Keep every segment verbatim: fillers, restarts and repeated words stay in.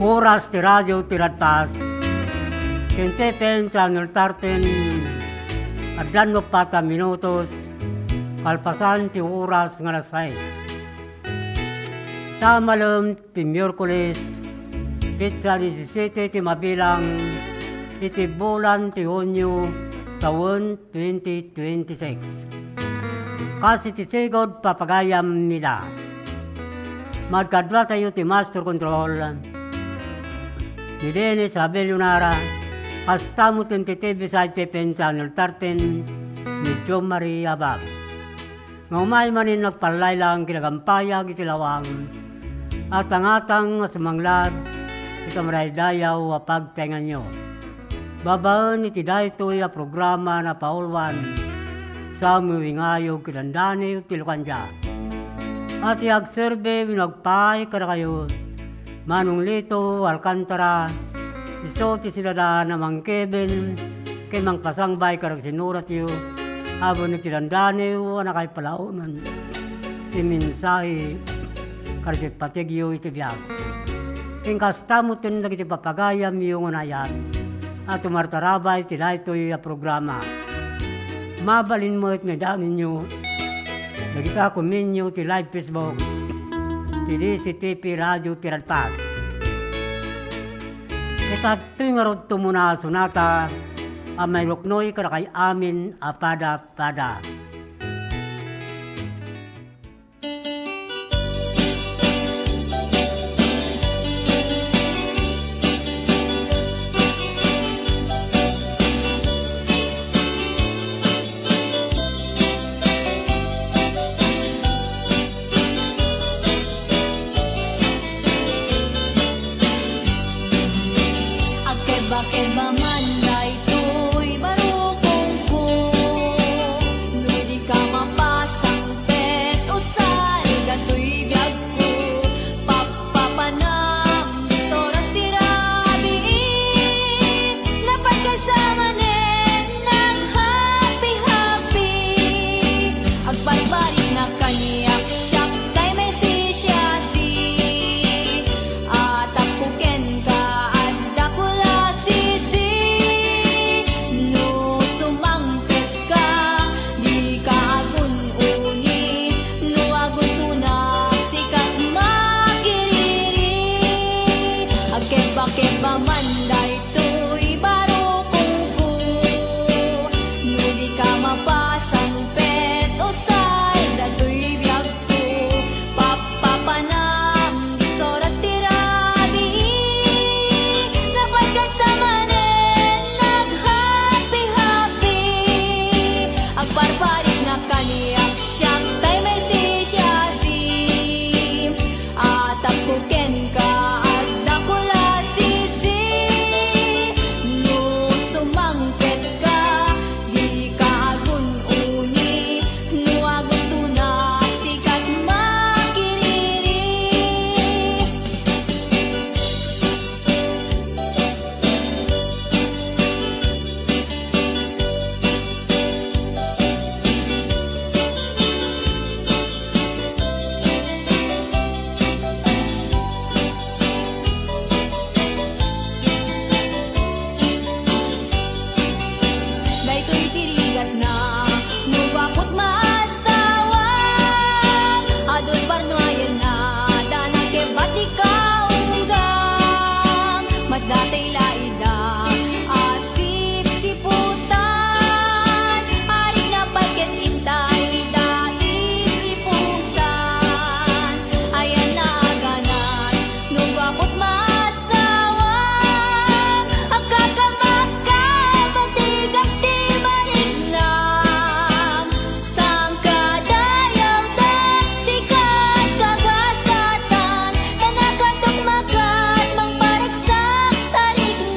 Oras ti radio ti Radpas. Ken T P N Channel thirteen, addan uppat a minutos, kalpasan ti oras nga alas sais. Ta malem ti Miyerkules, petsa disisiete ti mabilang iti bulan ti Hunio, tawen twenty twenty-six. Kas iti sigud, papagayam ida. Magkaduatayo ti Master Control, ni Dennis Abellonara, kasta met ti T V side T P N Channel thirteen, ni Jo Maria Bab. Nga umay manen agpallaylayang kinagampayag iti lawang, atangatang nga sumanglad iti kamaraydayaw a pagtaenganyo. Babaen iti daytoy a programa, napauluan, Samuel Wingayog ken Danny ti Lucandia. A ti agserbi wenno agpaay kadakayo, Manong Lito Alcantara, isu ti sidadan a mangkeben ken mangpasangbay kadagiti sinuratyo, a wenno ti dandaniw a nakaipalaonan ti mensahe kadagiti pategyo iti biag. Ken kasta met dagiti papagayamyo nga naayat a tumartarabay iti daytoy a programa. Mabalin met nga idaonnyo dagiti komenyo ti live Facebook ti D C T P Radio ti Radpas. Ket adtoy ngarud ti umuna a sonata a mairuknoy kadakay amin a pada-pada. Agkebakeba man daytoy barukongko, no di ka mapasangpet, usay datoy biagko. Pap- Papanam, isu oras ti rabii, napatkadsa manen naghappy-happy. Agbarbariknak kaniak siak tay may sisiasi. Atapko kenka, adda ko la sisi. No sumangpet ka, dika agun-uni, no aguntonak, sikat makiriri. Agkebakeba man daytoy barukongko, no di ka mapasangpet, usay datoy biag- Papapanam, isu oras ti rabii, napatkadsa manen naghappy-happy. Agbarbariknak kaniak siak tay may sisiasi. Atapko kenka, adda ko la sisi. No sumangpet ka, dika agun-uni, no aguntonak, sikat makiriri. Daytoy ti rigatna, no baput maasawam, adu parnuayenna, dana ket bat di kaunggang, maddatay la ida a sipsiputan, arigna pay ket intay ida ipipusan, ayanna a ganas, no baput maas- Sawam, agkakamakka, matigak ti bariknam. Sangkadayawda, sikat kagasatan, ta nakatukmakat, mangpariksak, tariknam.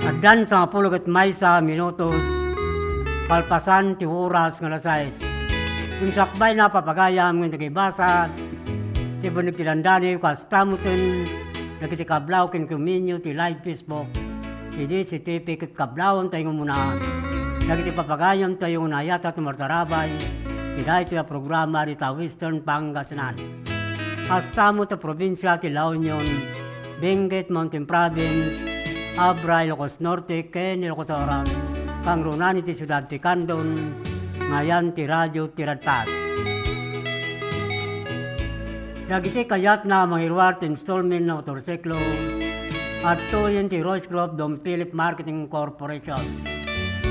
Addan sangapulo ket maysa a minutos kalpasan ti oras nga alas sais. Ngem sakbay na, papagayam, nga nagibasa ti benneg ti dandani, kasta metten dagiti kablaw ken kuminyo ti live Facebook ti D C T V ket kablawentayo nga umuna dagiti papagayamtayo nga naayat a tumartarabay ti daytoy a programa dita Western Pangasinan. Kasta met ti probinsia ti La Union, Benguet Mountain Province, Abra, Ilocos Norte, ken Ilocos Sur, kangrunaan iti siudad ti Candon, nga ayan ti Radio Tiradpas. Dagiti kayatna a mangiruar ti installment a motorsiklo, adtoyen ti Royce Group Don Philip Marketing Corporation.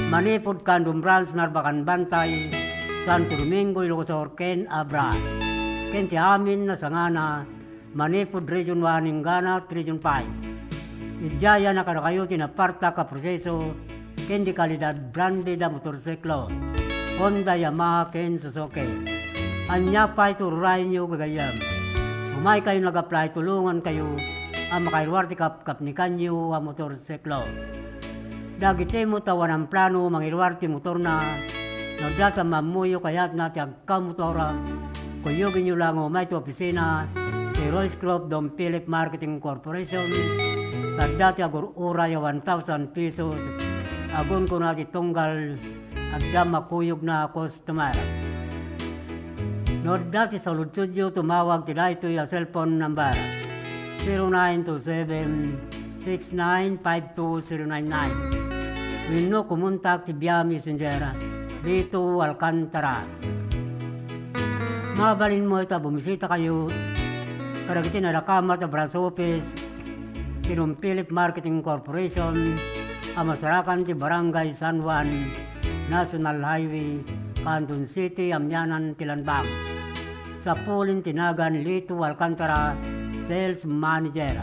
Manipud Candon Branch, Narbacan Bantay, Santo Domingo, Ilocos Sur, ken Abra. Ken ti amin a sangana, manipud Region one inggana Region five. Idiay a kadakayo ti napartak a proseso ken di kalidad branded a motorsiklo, Honda, Yamaha, ken Suzuki. Ania pay ti ururayenyo, gagayyem? Umaykayo nga ag-apply, tulongankayo a makairuar ti kapkapnikanyo a motorsiklo. Dagiti met a awan plano mangiruar ti motorna, no adda ti ammoyo kayatna ti agkamotor, kuyogenyo la nga umay ti opisina ti Royce Group Don Philip Marketing Corporation, ta adda ti agur-uray a one thousand pesos a kunkuna ti tunggal adda makuyogna a customer. No adda ti saludsodyo, tumawag ti daytoy a cellphone number, zero nine two seven, six nine five two zero nine nine. Wenno kumontak ti via Messenger, Lito Alcantara. Mabalin met a bumisitakayo kadagiti nadakamat a branch office ti Don Philip Marketing Corporation a masarakan ti Barangay San Juan, National Highway, Candon City, amianan ti Lanbang. Sapulen ti nagan Lito Alcantara, Sales Manager.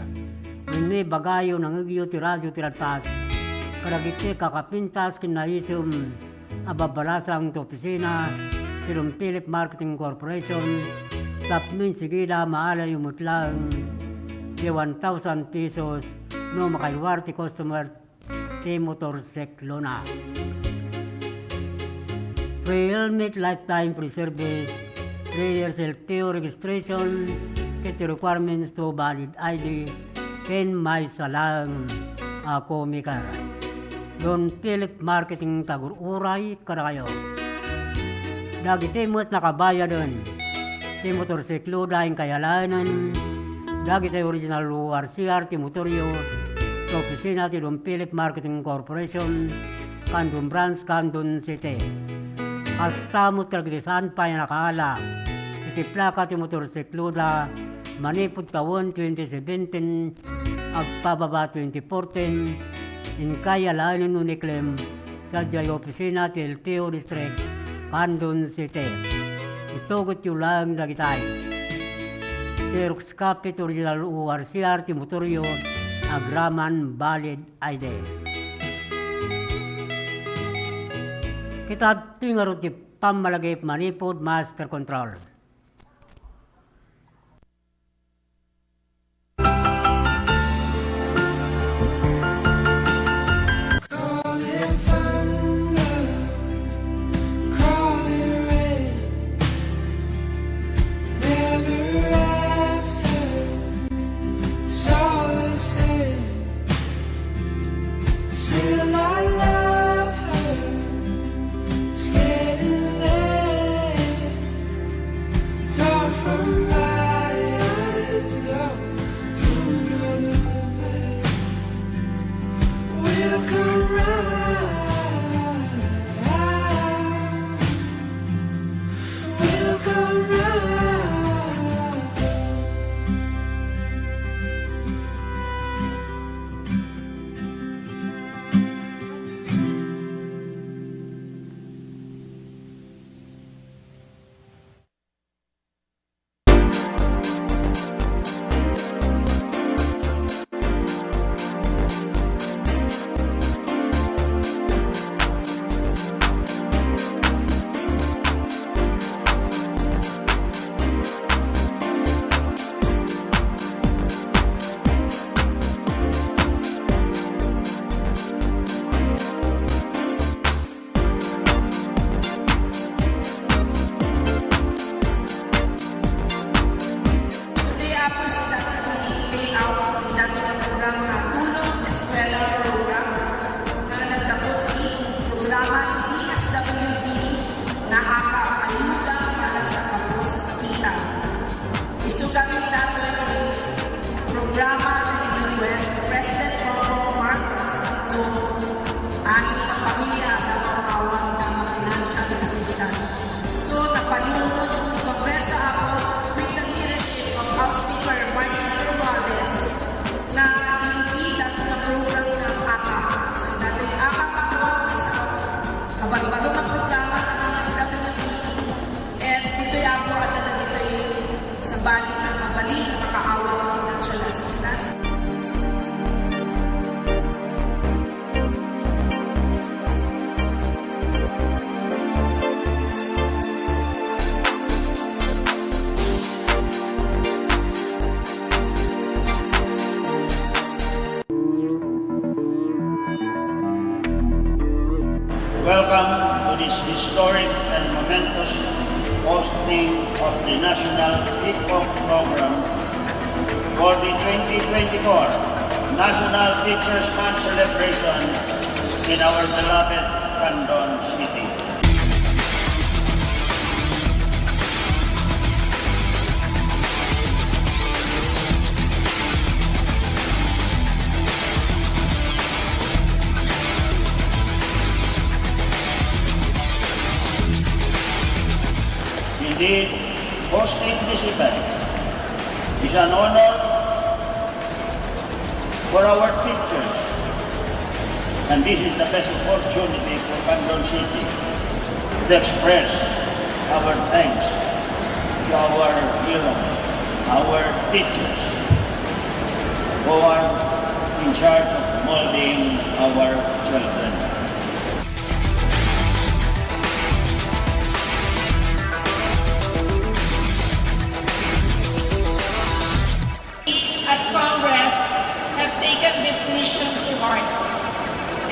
Wenno ibagayo, nangngegyo ti Radio Tiradpas kadagiti kakapintas ken naisem a babbalasang ti opisina ti Don Philip Marketing Corporation tapno insigida, maalayo met laeng ti one thousand pesos no makairuar ti customer ti motorsiklona. Free helmet, lifetime free service, three years L T O registration, ket ti requirements to valid I D, ken maysa laeng a co-maker. Don Philip Marketing, tagur-uray kadakayo. Dagiti met nakabayaden ti motorsikloda, inkay alaenen dagiti original O R C R ti motoryo, sa opisina ti Don Philip Marketing Corporation, Candon Branch, Candon City. Kasta met dagiti saan pay a nakaala iti plaka ti motorsikloda manipud tawen twenty seventeen agpababa twenty fourteen, inkay alaenen wenno iklem sadiay opisina ti L T O District, Candon City. Itugetyo laeng dagitay: xerox copy ti original O R C R ti motoryo, agraman valid I D. Ket adtoy ngarud ti pammalagip manipud master control. Still I love her. It's getting late. It's hard for my eyes go to blue. We'll come round. We'll come round. Welcome to this historic and momentous posting of the National Kickoff Program for the twenty twenty-four National Teachers Month celebration in our beloved Candon City. Indeed, hosting this event is an honor for our teachers, and this is the best opportunity for Candon City to express our thanks to our heroes, our teachers, who are in charge of molding our children. We at Congress have taken this mission to heart,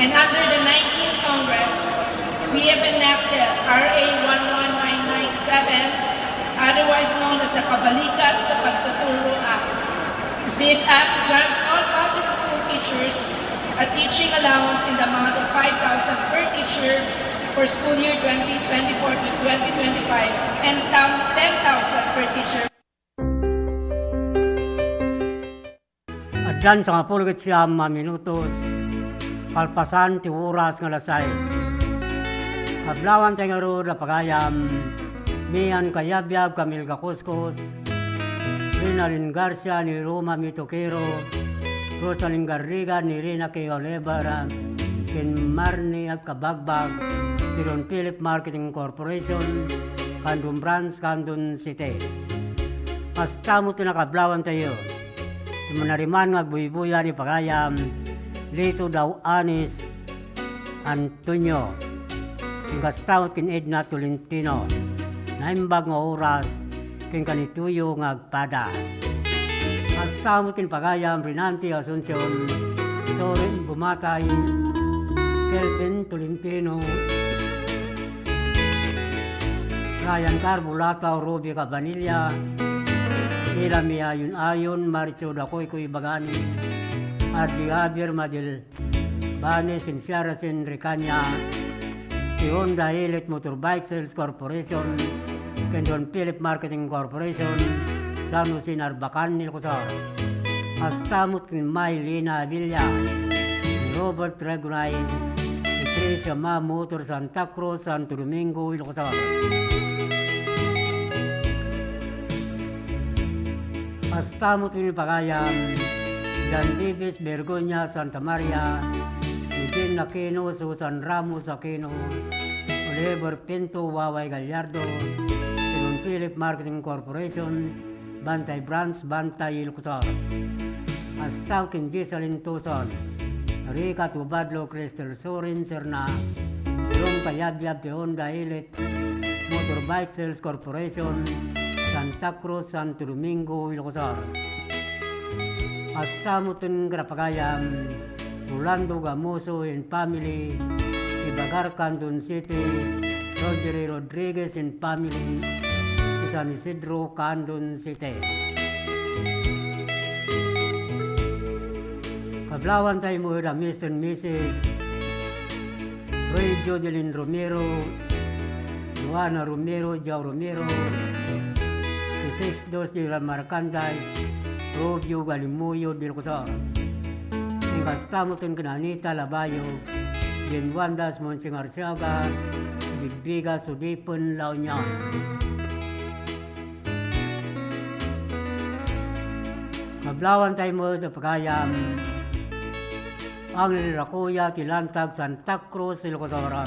and under the nineteenth Congress, we have enacted R A one one nine nine seven, otherwise known as the Kabalikat sa Pagtuturo Act. This act grants all public school teachers a teaching allowance in the amount of five thousand per teacher for school year twenty twenty-four to twenty twenty-five and tam-, ten thousand per teacher. Addan sangapulo ket siam a minutos, kalpasan ti oras nga alas sais. Kablawanta ngarud a pagayam, Mian Kayabyab Camilga Coscos, Rinalin Garcia ni Roma Mitokero, Rosalin Garriga ni Rina K. Oliver, ken Marnie Agkabagbag, ti Don Philip Marketing Corporation, Candon Branch, Candon City. Kasta met ti nakablawantayo. Ti manariman nga agbuybuya ni pagayam, Lito Daw Anis Antonio. Ken kasta met ken Edna Tolentino. Naimbag nga oras ken kanitoyo nga agpada. Kasta met ken pagayam, Rinanti Asuncion, Soren Bumatay, Kelvin Tolentino, Ryan Carbulata, Ruby Cabanilla, Ila Mia Yun Ayon, Maricho Dakoy Kuy Bagani, Ardi Javier Madil Bani, Ciencia Racing Ricanya, ti Honda Elite Motorbike Sales Corporation, ken Don Philip Marketing Corporation, San Jose Narbacan, Ilocos Sur. Kasta met ken Maylina Avilla, Robert Regunay, Patricia Ma Motor Santa Cruz, Santo Domingo, Ilocos Sur. Kasta met ken pagayam, Jan Davis Bergonia Santa Maria, Eugene Aquino, Susan Ramos Aquino, Oliver Pinto, Waway Gallardo, Simon Philip Marketing Corporation, Bantay Branch, Bantay, Ilocos Sur. Kasta ken Giselle Tuson, Rica Tubadlo, Crystal Sorin Serna, Ron Kayabyab ti Honda Elite Motorbike Sales Corporation, Santa Cruz, Santo Domingo, Ilocos Sur. Kasta met ken pagayam, Rolando Gamoso and family, ti Bagar, Candon City, Rogeri Rodriguez and family, ti San Isidro, Candon City. Kablawantay met a Mister and Missus Roy Jodelin Romero, Juana Romero, Jao Romero, ti Sixto General Marcanday, Rubio Galimuyod, Ilocos Sur. Ken kasta met ken Anita Labayo, Jane Wanda Monsing Arciaga, Bigbiga, Sudipen, La Union. Kablawantay met a pagayam, Angel Racoya ti Lantag, Santa Cruz, Ilocos Sur.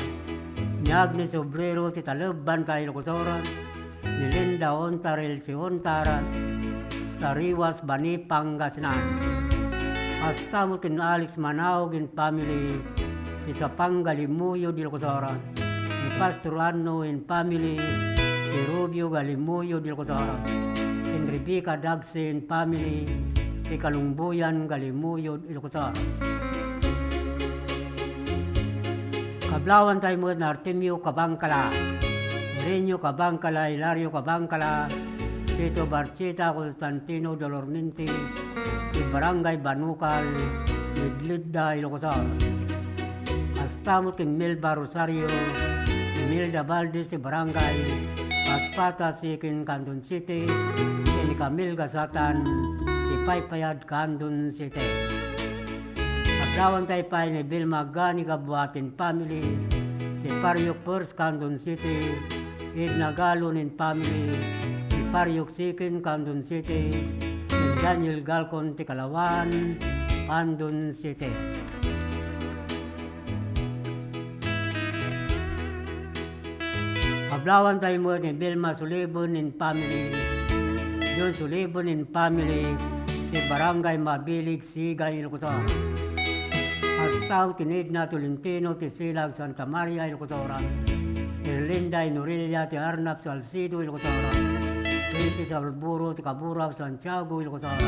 Ni Agnes Obrero ti Taleb, Bantay, Ilocos Sur. Ni Linda Ontar, Elsie Ontar, Sariwas, Bani, Pangasinan. Kasta met ken Alex Manaog and family, ti Sapang, Galimuyod, Ilocos Sur. Ni Pastor Anno and family, ti Rubio, Galimuyod, Ilocos Sur. Ken Rebecca Dagse and family, ti Kalungbuyan, Galimuyod, Ilocos Sur. Ablawan tayo met ni Artemio Cabangcala, Irenio Cabangcala, Hilario Cabangcala, Tito Barchita, Constantino Dolormente, ti Barangay Banukal, Ledledda, Ilocos Sur. Kasta met ken Melba Rosario, Imelda Valdez ti Barangay Patpata, Siquin, Candon City, ken ni Camille Gasatan ti Paypayad, Candon City. Ablawan tayo pay ni Vilma Gani Gabuatin family, ti Parriok First, Candon City, Edna Galon and family, ti Parriok Siquin, Candon City, ken Daniel Galcon ti Kalawan, Candon City. Ablawan tayo met ni Vilma Sulibon and family, John Sulibon and family, ti Barangay Mabilig, Siga, Ilocos Sur. Kasta met ken Edna Tolentino ti Silag, Santa Maria, Ilocos Sur. Erlinda Inorelia ti Arnap, Salcedo, Ilocos Sur. Princess Alburo ti Cabura, Santiago, Ilocos Sur.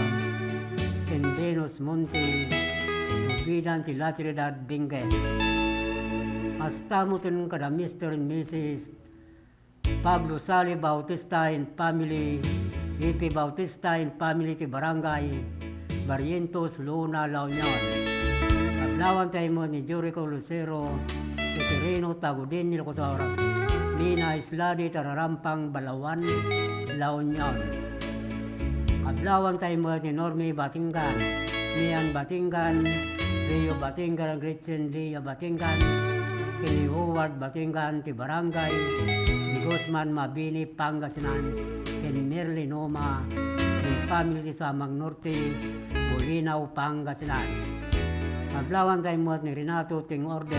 Ken Venus Monte, Ubidan ti La Trinidad, Benguet. Kasta met ken kada Mister and Missus Pablo Sali Bautista and family, Ipe Bautista and family ti Barangay Barrientos, Lona, La Union. Ablawan tayo met ni Jericho Lucero, Severino Tagudin, Ilocos Sur, Mina Isladi, Tararampang, Balawan, La Union. Ablawan tayo met ni Normi Batingan, Mian Batingan, Rio Batingan, Gretchen Lia Batingan, ken ni Howard Batingan ti Barangay Guzman, Mabini, Pangasinan, ken Merlin Oma, ken family ti Samang Norte, Bolinao, Pangasinan. Ablawan tayo met ni Renato Ting Orde,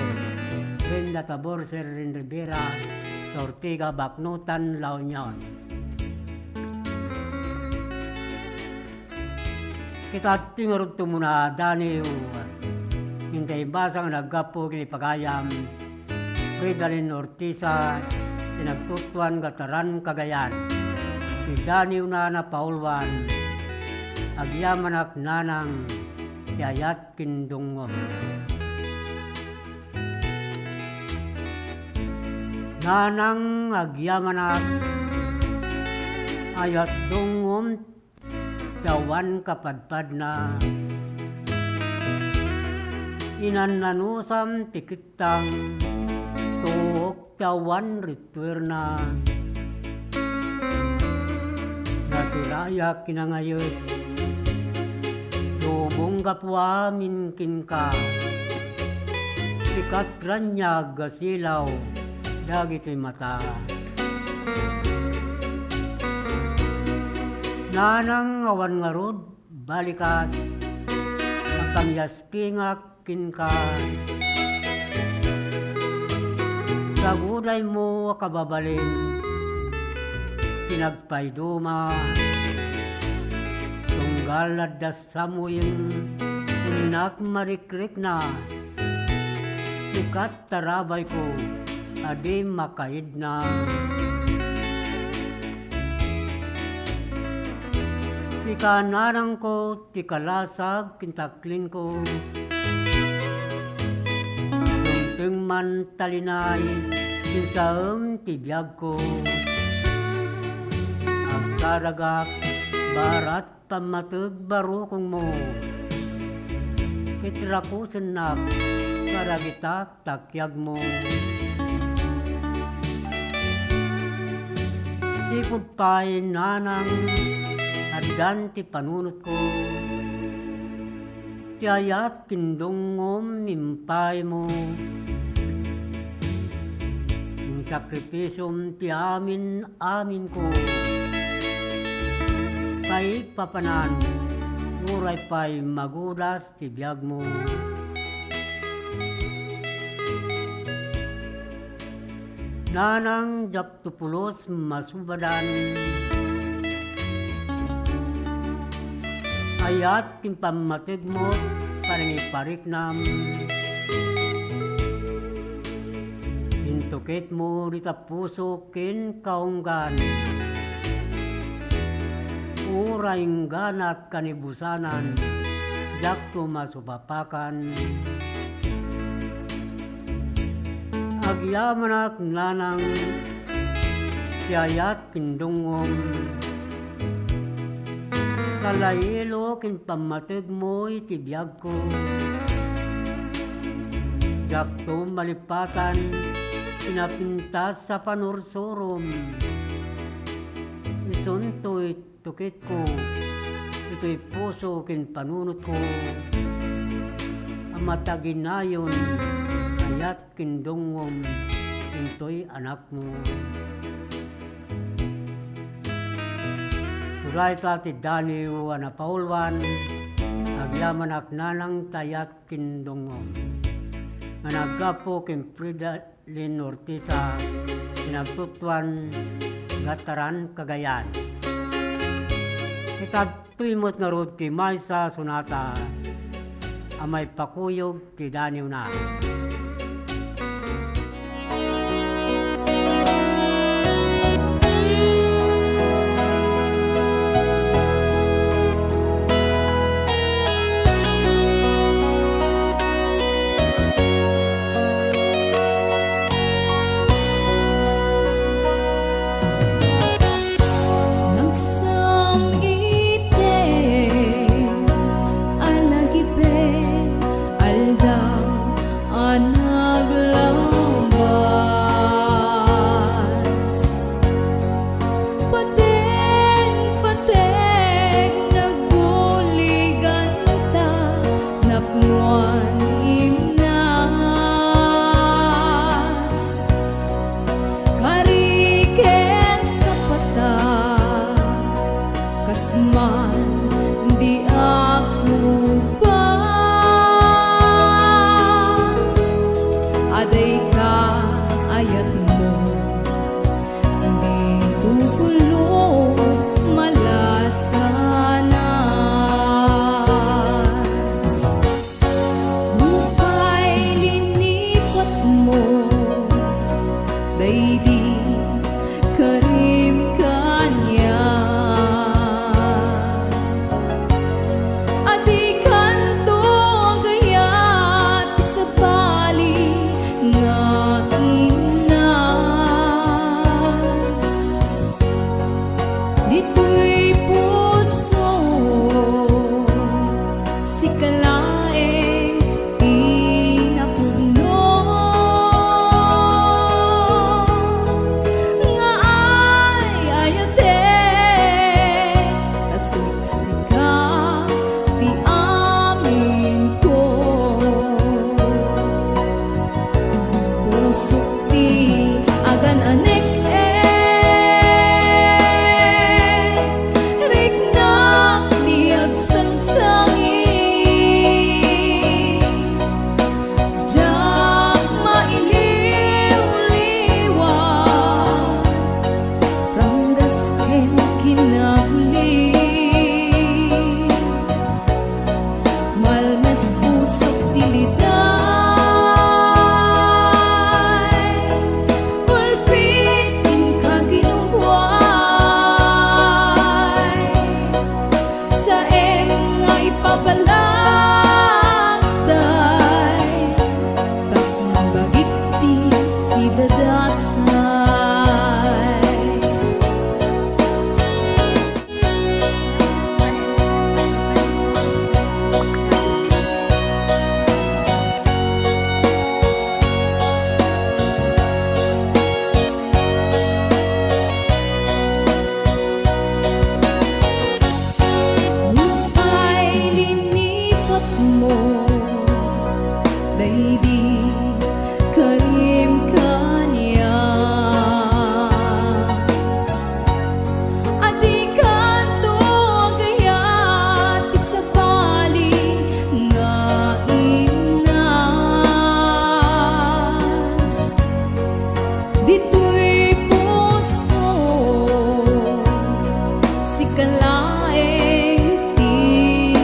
Brenda Tabor, Serlin Rivera, Ortega, Baknotan, La Union. Kita ti ngarud tumuna daniw, intay basang naggapu ken ni pagayam, Fridalin Ortiza, ti nagtutuan Gataran, Cagayan. Ti daniwna napauluan, agyamanak nanang, ti ayat ken dungngom. Nanang agyamanak, ayat dungngom ti awan kapadpadna. Inannanusam ti kittang, tuok ti awan rittuerna. Nasirayak kinangayet, lubong gapu amin kenka. Sikat raniag a silaw dagitoy mata. Nanang awan ngarud balikas, agkamiaspingak kenka. Sagudaymo a kababalin, pinagpayduma, tunggal adda samuim, innak marikrikna, sikat tarabayko a di makaidna. Sika nanangko ti kalasag ken taklinko. Dumteng man ta linay, insaem ti biagko. Agkaragak, barat pammateg barukongmo. Ket rakusennak, karagitak takiagmo. Sipud pay nanang, addan ti panunotko. Ti ayat ken dungngom impaymo. Insakripisiom ti amin-aminko. Kaipapanan, uray pay magudas ti biagmo. Nanang diak to pulos masubadan. Ayat ken pammategmo panangipariknam. Intukitmo dita puso ken kaunggan. Uray ingganat kanibusanan, diakto masupapakan. Agyamanak, nanang, ti ayat ken dungngom. Kalailo ken pammategmo iti biagko. Diakto malipatan ti napintas a panursurom. Isunto it- tukitko, itoy puso ken panunotko a mataginayon, ayat ken dungngom, intoy anakmo. Uray ta ti Daniw a napauluan, agyamanak, nanang, ti ayat ken dungngom, nga naggapu ken Frida Lynn Ortiz a pinagtutuan Gataran, Cagayan. Itadtoy met ngarud ti maysa a sonata a maipakuyog ti daniwna. Nagsang-iteng a lagipen, aldaw a naglabas. Pateng-pateng nagguliganta, napnoan imnas. Kari ken sapata, kas man di agkupas. Adda ita ayatmo, dinto pulos malasanas. Nupay linipatmo daydi karim kaniak, a dikanto agayat ti sabali nga imnas. Ditoy puso, sika laeng ti napudno. Nga ay-ayatek, ta siksika ti aminko. Pusok ti agan-anek-ek, riknak ti agsangsangit. Diak mailiwliwa, ranggas ken kinauli. Malmes pusok ti liday, ulpit inka ginubuay. Saem nga ipabalaak, day, kas mabagik ti sidadasay. Nupay linipatmo daydi karim kaniak, a dikanto agayat ti sabali nga imnas. Ditoy puso, sika laeng ti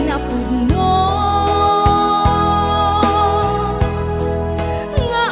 napudno. Nga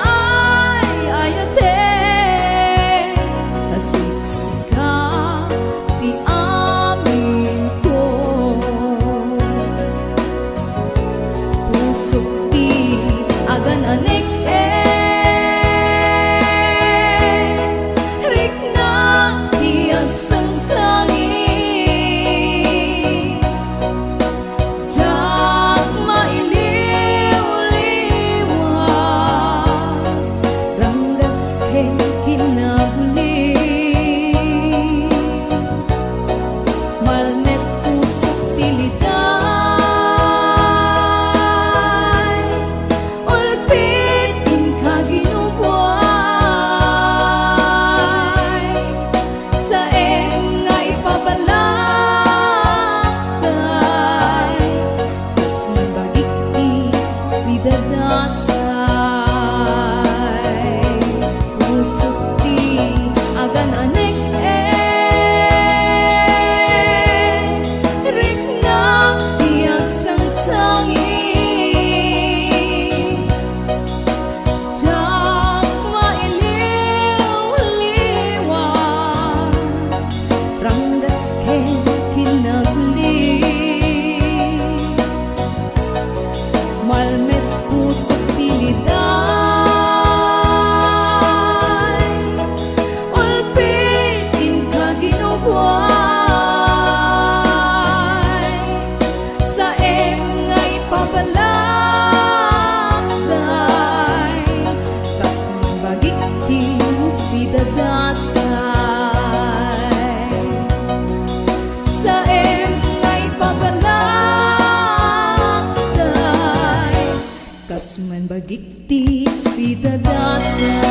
Ti sidadasay.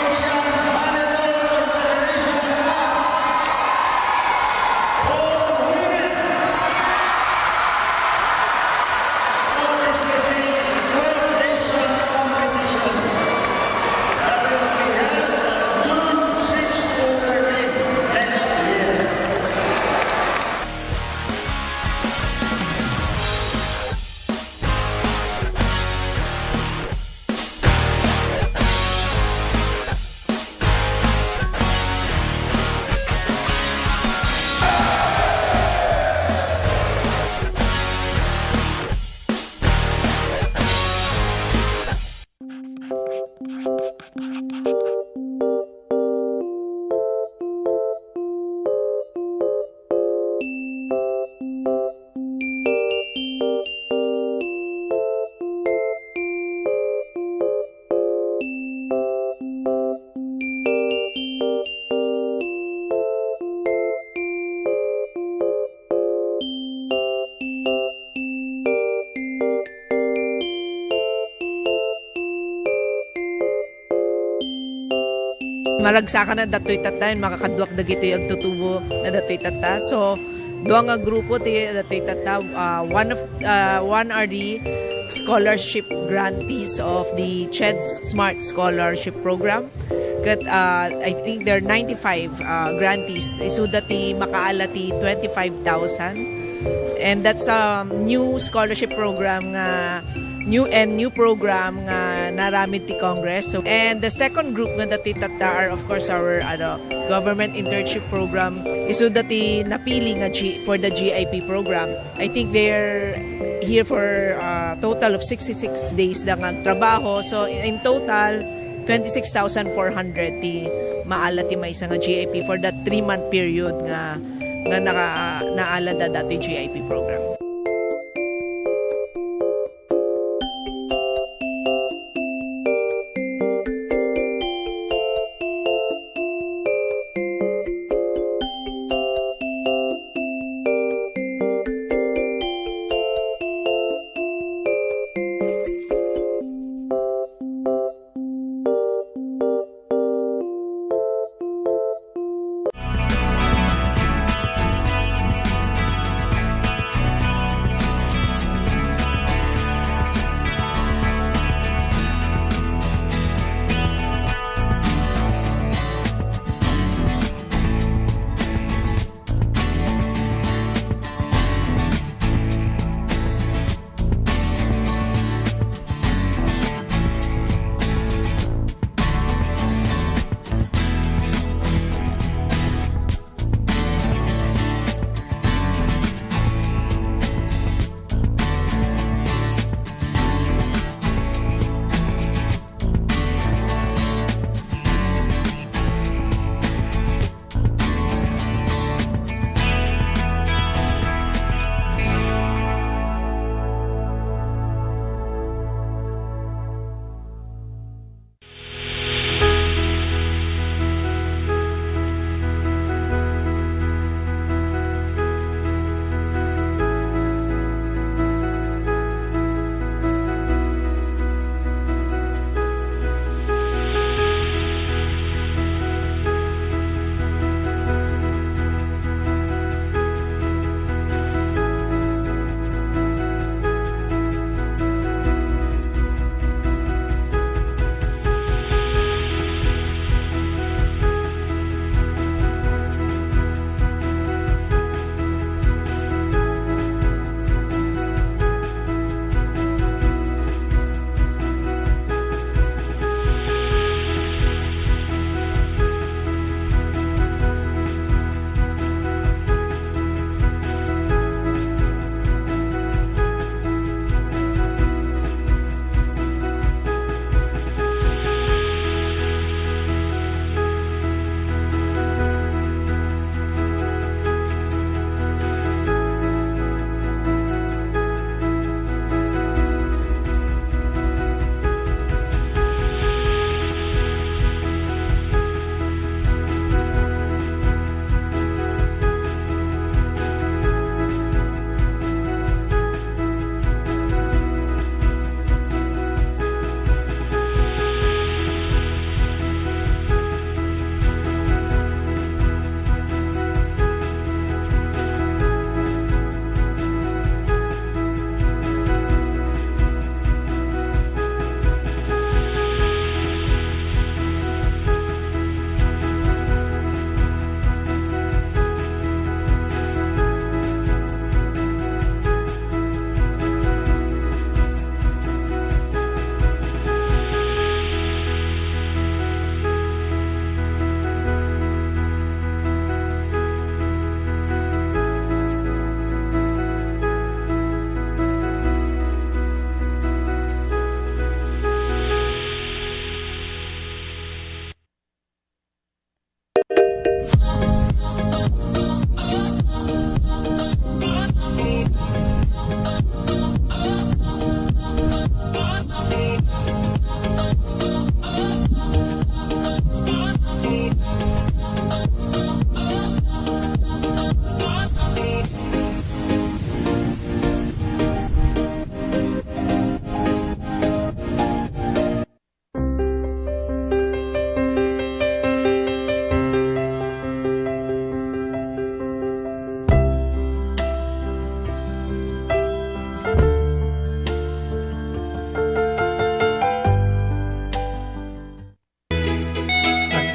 Asian Volleyball Confederation Cup for women. August fifteen, twelve nation competition that will be held on June six to thirteen next year. Maragsakan a datoy tatta, makakaduak dagitoy agtutubo na datoy tatta. So, dua nga grupo ti datoy tatta, ah, one of, ah, one are the scholarship grantees of the CHED Smart Scholarship Program. Ket, ah, I think there are ninety-five, ah, grantees. Isuda ti makaala ti twenty-five thousand. And that's a new scholarship program nga, new and new program nga naaramid ti Congress. So, and the second group nga datoy tatta are, of course, our, ano, government internship program. Isuda ti napili nga G-, for the G I P program. I think they're here for a total of sixty-six days da nga agtrabaho. So, in total, twenty-six thousand four hundred ti maala ti maysa nga G I P for that three-month period nga, nga naka-, naalada datoy G I P program.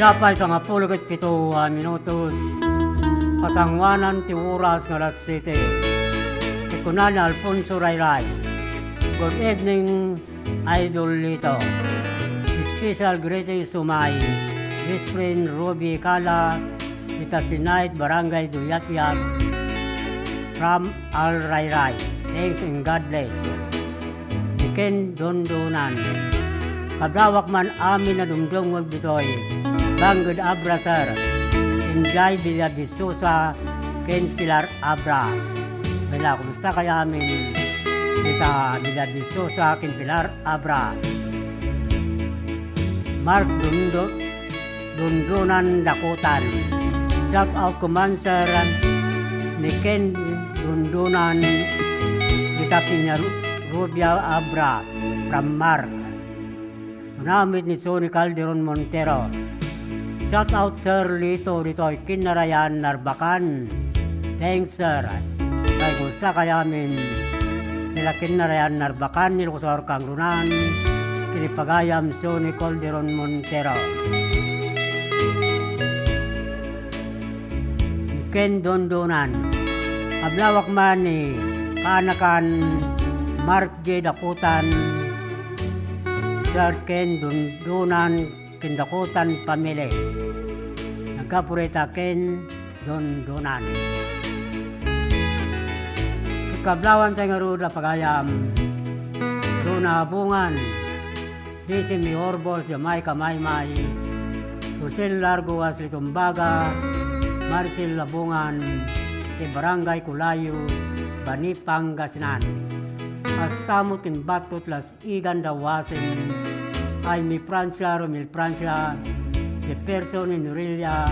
Apay sangapulo ket pito a minutos, pasanguanan ti oras nga alas siete. Ti kuna ni Alfonso Rayray, "Good evening, Idol Lito. Special greetings to my best friend Ruby Cala, Itasinait, Barangay Duyatiat, from Al Rayray. Thanks and God bless." Ni Ken Dundunan. Kablawak man amin a dumdumngeg ditoy. Bangud abra, sir. Inday Villaviciosa ken Pilar Abra. Wala, kumusta kay amin? Dita Villaviciosa ken Pilar Abra. Mark Dundo-, Dundunan Dakutan. Shout out koma, sir, ni Ken Dundunan, dita Peña Ru-, Rubia Abra, from Mark. Kuna met ni Sonny Calderon Montero. Shout out, Sir Lito, ditoy Kinnarayan, Narbacan. Thanks, sir. Kay kumusta kay amin? Dita Kinnarayan, Narbacan, Ilocos Sur, Kangrunan, ken ni pagayam Sonny Calderon Montero. Ken Dundunan. Kablawak man ni kaanakan Mark J. Dakutan, Sir Ken Dundunan, ken Dakutan family. Naggapu dita Ken Dundunan. Kablawantay ngarud a pagayam, Dona Abungan, Desi Mihorbos, Jamaica Maymay, Rosel Largo, Ashley Tumbaga, Marcel Labungan, ti Barangay Culayo, Bani, Pangasinan. Kasta met ken Battot Las Igan Dawasen, Aimee Francia, Romel Francia, Jefferson Inorelia,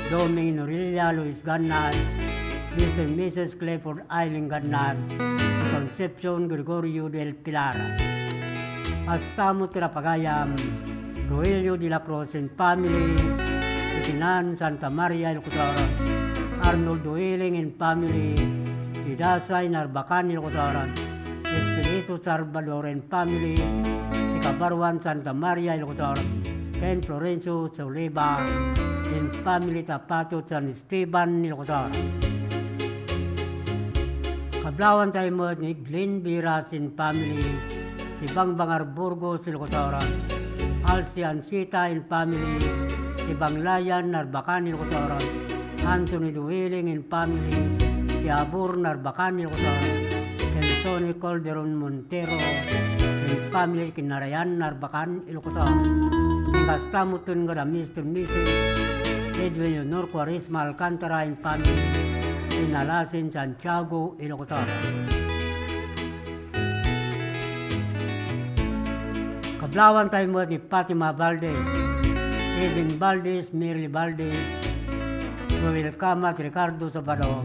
Doming Inorelia, Luis Gannad, Mister and Missus Clifford Eileen Gannad, Concepcion Gregorio del Pilar. Kasta met ti rapagayam, Rogelio de la Cruz and family, Itinan, Santa Maria, Ilocos Sur, Arnold Duiling and family, Idasay, Narbacan, Ilocos Sur, Espiritu Salvador and family, ti Kabaruan, Santa Maria, Ilocos Sur, ken Florencio Soliva and family, Tapatot, San Esteban, Ilocos Sur. Kablawantay met ni Glenn Viras and family, ti Bangbangar, Burgos, Ilocos Sur, Alciancita and family, ti Banglayan, Narbacan, Ilocos Sur, Anthony Duiling and family, ti Abur, Narbacan, Ilocos Sur, ken Sonny Calderon Montero and family, Kinnarayan, Narbacan, Ilocos Sur. Kasta met ken kada Mister and Missus Edwin Leonor Cuaresma Alcantara and family, Inalasin, Santiago, Ilocos Sur. Kablawantay met ni Fatima Valdez, Evelyn Valdez, Merly Valdez, Joel Kamat, Ricardo Sabado,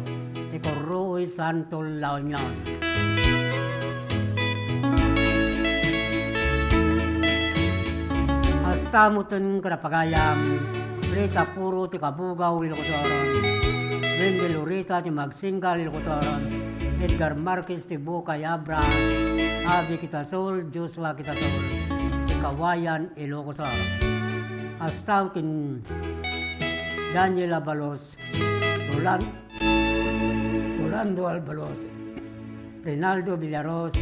ti Corroy, Santo La Union. Kasta met ken kada pagayam, Rita Puro ti Kabugaw, Ilocos Sur, Wendy Lorita ti Magsinggal, Ilocos Sur, Edgar Marquez ti Bukay Abra, Abby Quitasol, Joshua Quitasol, ti Kawayan, Ilocos Sur. Kasta ken Daniel Abalos, Roland-, Rolando Albalos, Reynaldo Villaros,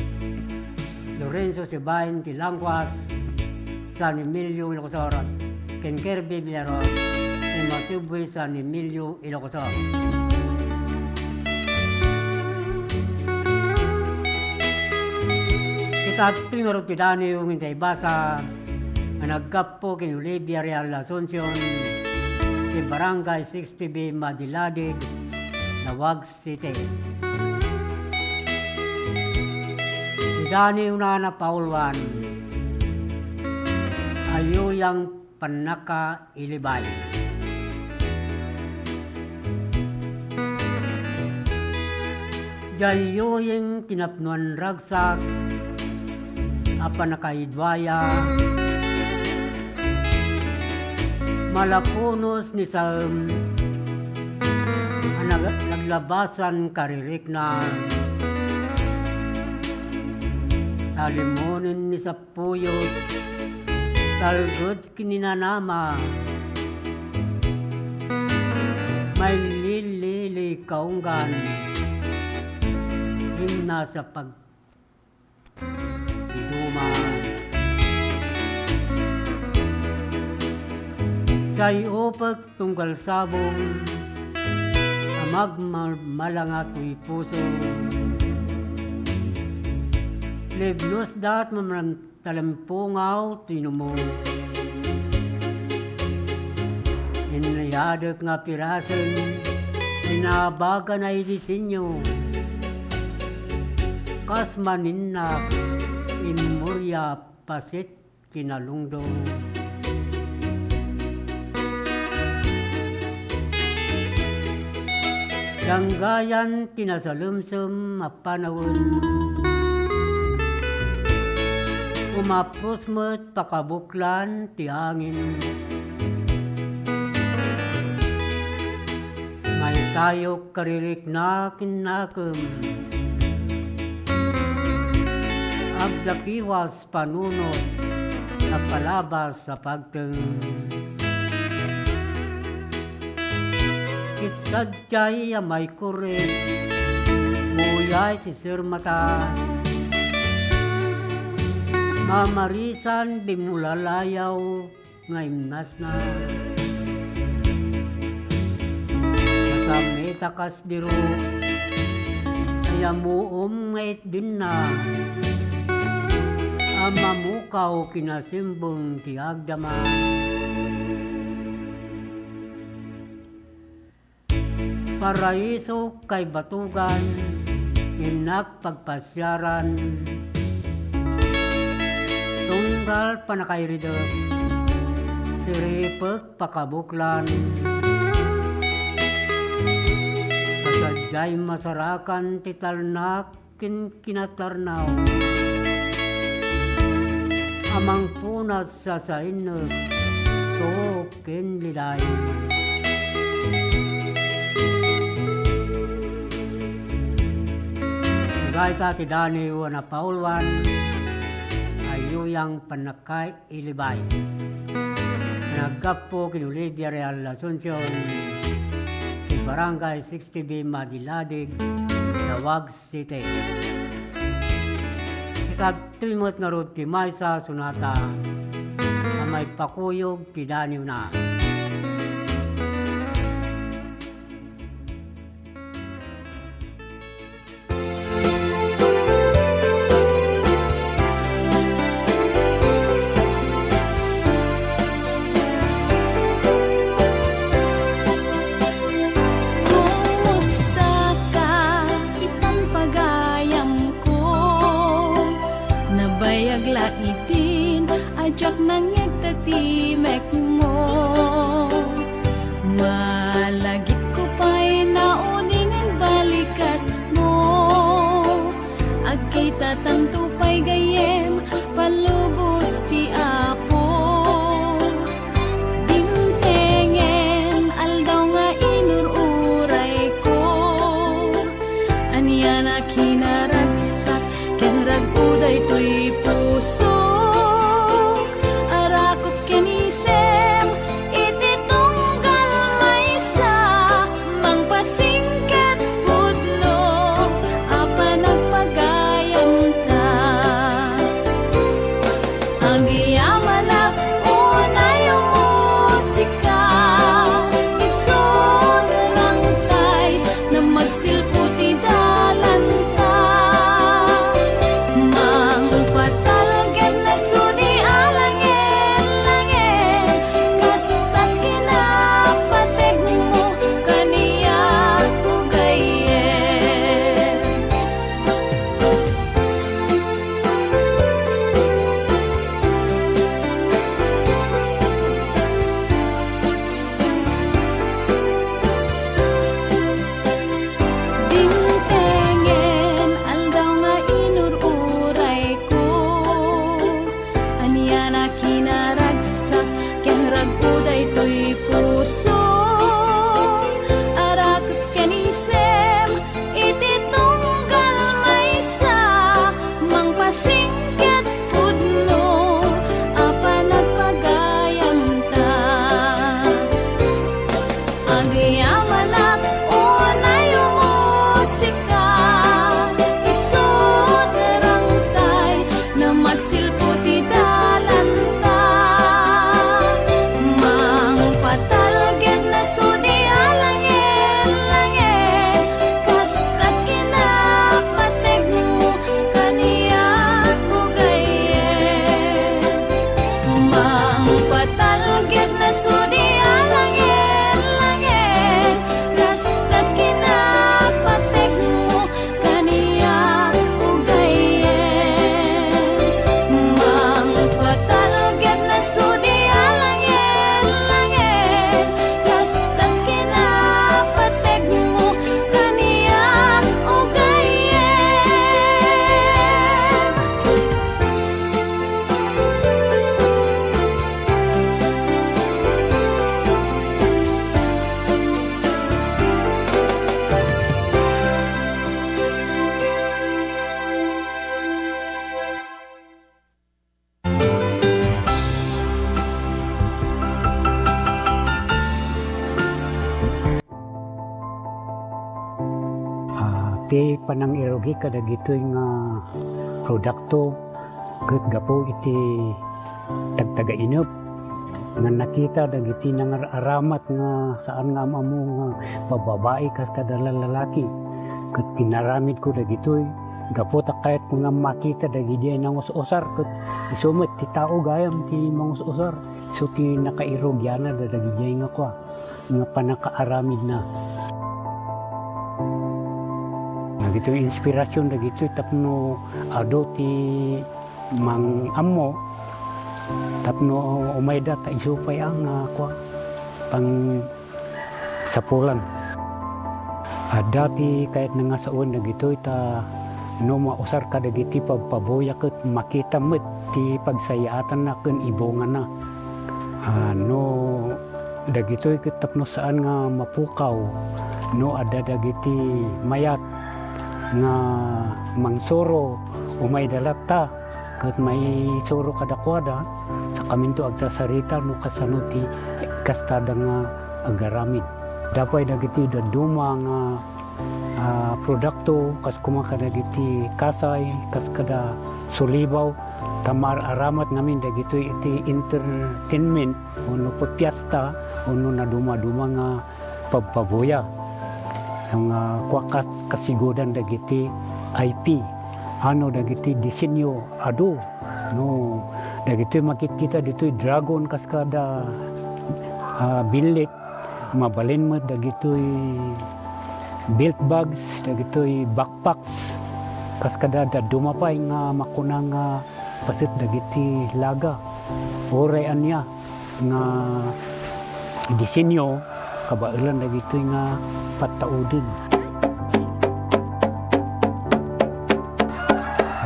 Lorenzo Sibain ti Langkuas, San Emilio, Ilocos Sur, ken Kirby Villaros ti Matuboy, San Emilio, Ilocos Sur. Ita ti ngarud ti daniw nga intay basa nga naggapu ken Olivia Real Asuncion ti Barangay sixty B, Madiladig, Laoag City. Ti daniwna napauluan, Ayuyang Pannakailibay. Diay yuyeng ti napnoan ragsak a pannakaiduaya, malapunos ni Salm a nag-, naglabasan karirikna, talimonen ni Sapuyot, talged ken ni Nanama, kaunggan, himnas a pagduma. Say upek tunggal sabong a magmalmalanga toy puso. Libnosda ti mamran-, talimpungaw ti numo. Inayadek nga pirasen ti nabagan a disenyo. Kas maninnak, memoria, paset, kinalungdo. Danggayan ti nasalemsem a panawen. Umapros met pakabuklan ti angin. Maytayok karirikna ken nakem. Agdakiwas panunot a palabas a pagteng. Ket sadiay a maikurrek, buyay ti sermata. Mamarisan bimmulalayaw nga imnasna. Nasammit a kas diro, ay ammuom nga itdenna. A mamukaw kinasimbeng ti agdama. Paraiso kay batugan, innak pagpasiaran. Tunggal pannakairidek, siripek pakabuklan. Sadiay masarakan ti talnak ken kinatarnaw. Amang punat sasainnek, tuok ken liday. Dayta ti daniw a napauluan, ayuyang pannakay-, Ilibay. Naggapu ken Olivia Real Asuncion, ti Barangay sixty B Madiladig, Laoag City. Ikadtoy met ngarud ti maysa a sonata a maipakuyog ti daniwna. Kumusta ka, itan pagayamko? Nabayag la idin a diak nangngegta ti mekmo. Malagipko pay naudingen balikasmo. Agkitatanto pay gayyem, palubos ti Apo. Dimtengen aldaw nga inur-urayko. Ania a kinaragsak ken rag-o daytoy pusok. Ara Ti panangirugi kadagitoy nga produkto ket gapu iti tagtagainep nga nakita dagiti nangar-aramat nga saan nga am-ammo nga babbabai kas kada lalaki. Ket inaramidko dagitoy gapu ta kayatko nga makita dagidiay nangus-usar ket isu met ti tao gayam ti mangus-usar. Isu ti nakairugianna dagidiay nga kua, nga pannakaaramidna. Dagitoy inspirasyon dagitoy tapno adu ti mang-ammo tapno umayda ta isu pay a nga kua, pangsapulan. Adda ti kayatna nga sawen dagitoy ta no mausar kadagiti pabpabuya ket makita met ti pagsayaatanna ken ibungana. Ah, no dagitoy ket tapno saan nga mapukaw, no adda dagiti mayat nga mangsuro, umayda latta ket maisuro kadakuada, sakaminto agsasarita no kasano ti kastada nga agaramid. Adda pay dagiti dadduma nga, ah, produkto, kas koma kadagiti kasay, kas kada sulibaw, ta maar-aramat ngamin dagitoy iti entertainment, wenno pipiesta, wenno nadumaduma nga pabpabuya. Nga kua kas-, kasigudan dagiti I P. Ano dagiti disenyo adu. No, dagitoy makitkita ditoy dragon kas kada, ah, billit. Mabalin met dagitoy belt bags, dagitoy backpacks. Kas kada dadduma pay nga makuna nga paset dagiti laga. Uray ania nga disenyo, kabaelan dagitoy nga pattauden.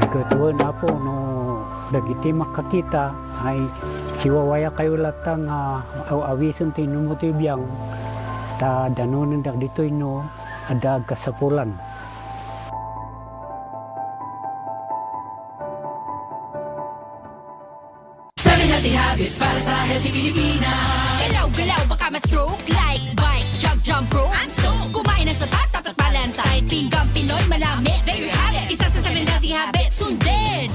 Ay, ket wen, Apo, no dagiti makakita, ay siwawayakayo latta nga aw-awisen ti inummo ti biang, ta danonen dagitoy no adda agkasapulan. Seven healthy habits para sa healthy Pilipinas. Galaw-galaw, baka ma-stroke. Like, bike, jog, jump rope. I'm stoked. Kumain ng sapat, dapat balansay. Pinggang Pinoy, manami, there you have it. Isa sa seven healthy habits, sundin.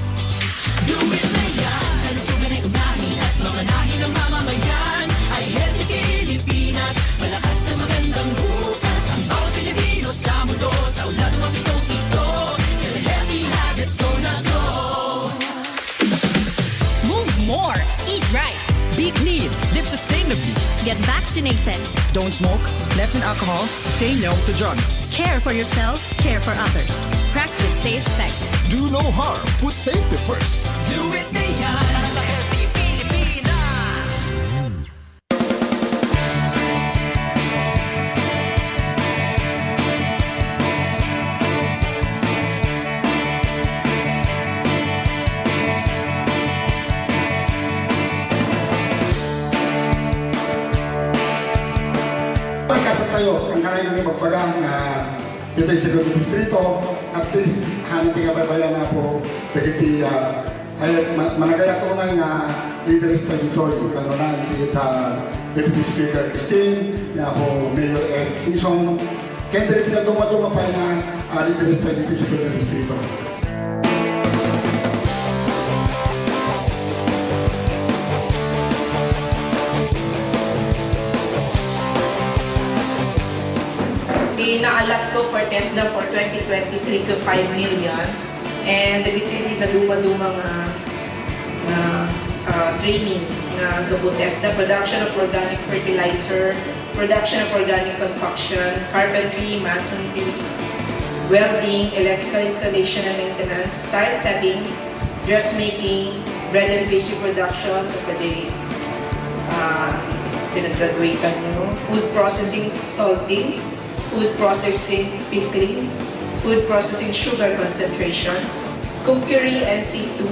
Do it na yan. Kalusugan ay unahin at mamanahin ng mamamayan. Ay healthy Pilipinas, malakas sa magandang bukas. Ang bawat Pilipino sa mundo, sa ulado mapitong ito. Seven healthy habits, go na go. Move more. Eat right. Be clean. Live sustainably. Get vaccinated. Don't smoke. Lessen alcohol. Say no to drugs. Care for yourself. Care for others. Practice safe sex. Do no harm. Put safety first. Do it na yan. Sa healthy Pilipinas. Pagkasat tayo, ang kailangan nga magbaga nga Ditoy sa Cebu Distrito, at least, hana ti kabaybayan, Apo, dagiti, ah, ay, ma-, managayat unay nga leaders ta ditoy, kanunay ti, ah, Deputy Speaker Christine, ni Apo Mayor Eric Sison, ken dagiti nadumaduma pay nga, ah, leaders ta ditoy sa Cebu Distrito. Ti naallat ko for TESDA for twenty twenty-three ket five million. And dagitoy ti nadumaduma nga, nga, ah, training nga gapu TESDA, production of organic fertilizer, production of organic concoction, carpentry, masonry, welding, electrical installation and maintenance, tile setting, dressmaking, bread and pastry production, basta di, ah, pinag-graduatean nyo, food processing, salting, food processing, pickling, food processing, sugar concentration, cookery and C two,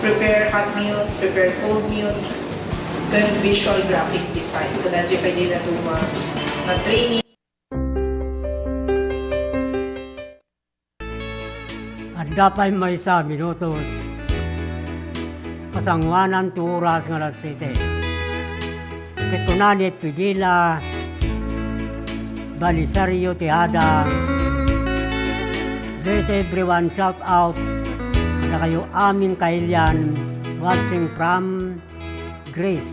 prepare hot meals, prepare cold meals, ken visual graphic design. So, daytoy pay daytoy nga, nga training. Adda pay maysa minutos, pasanguanan ti oras nga alas siete. Ket kuna ni Edwin Dela Belisario Tejada, Bless everyone, shout out kadakayo amin kailian, watching from Greece.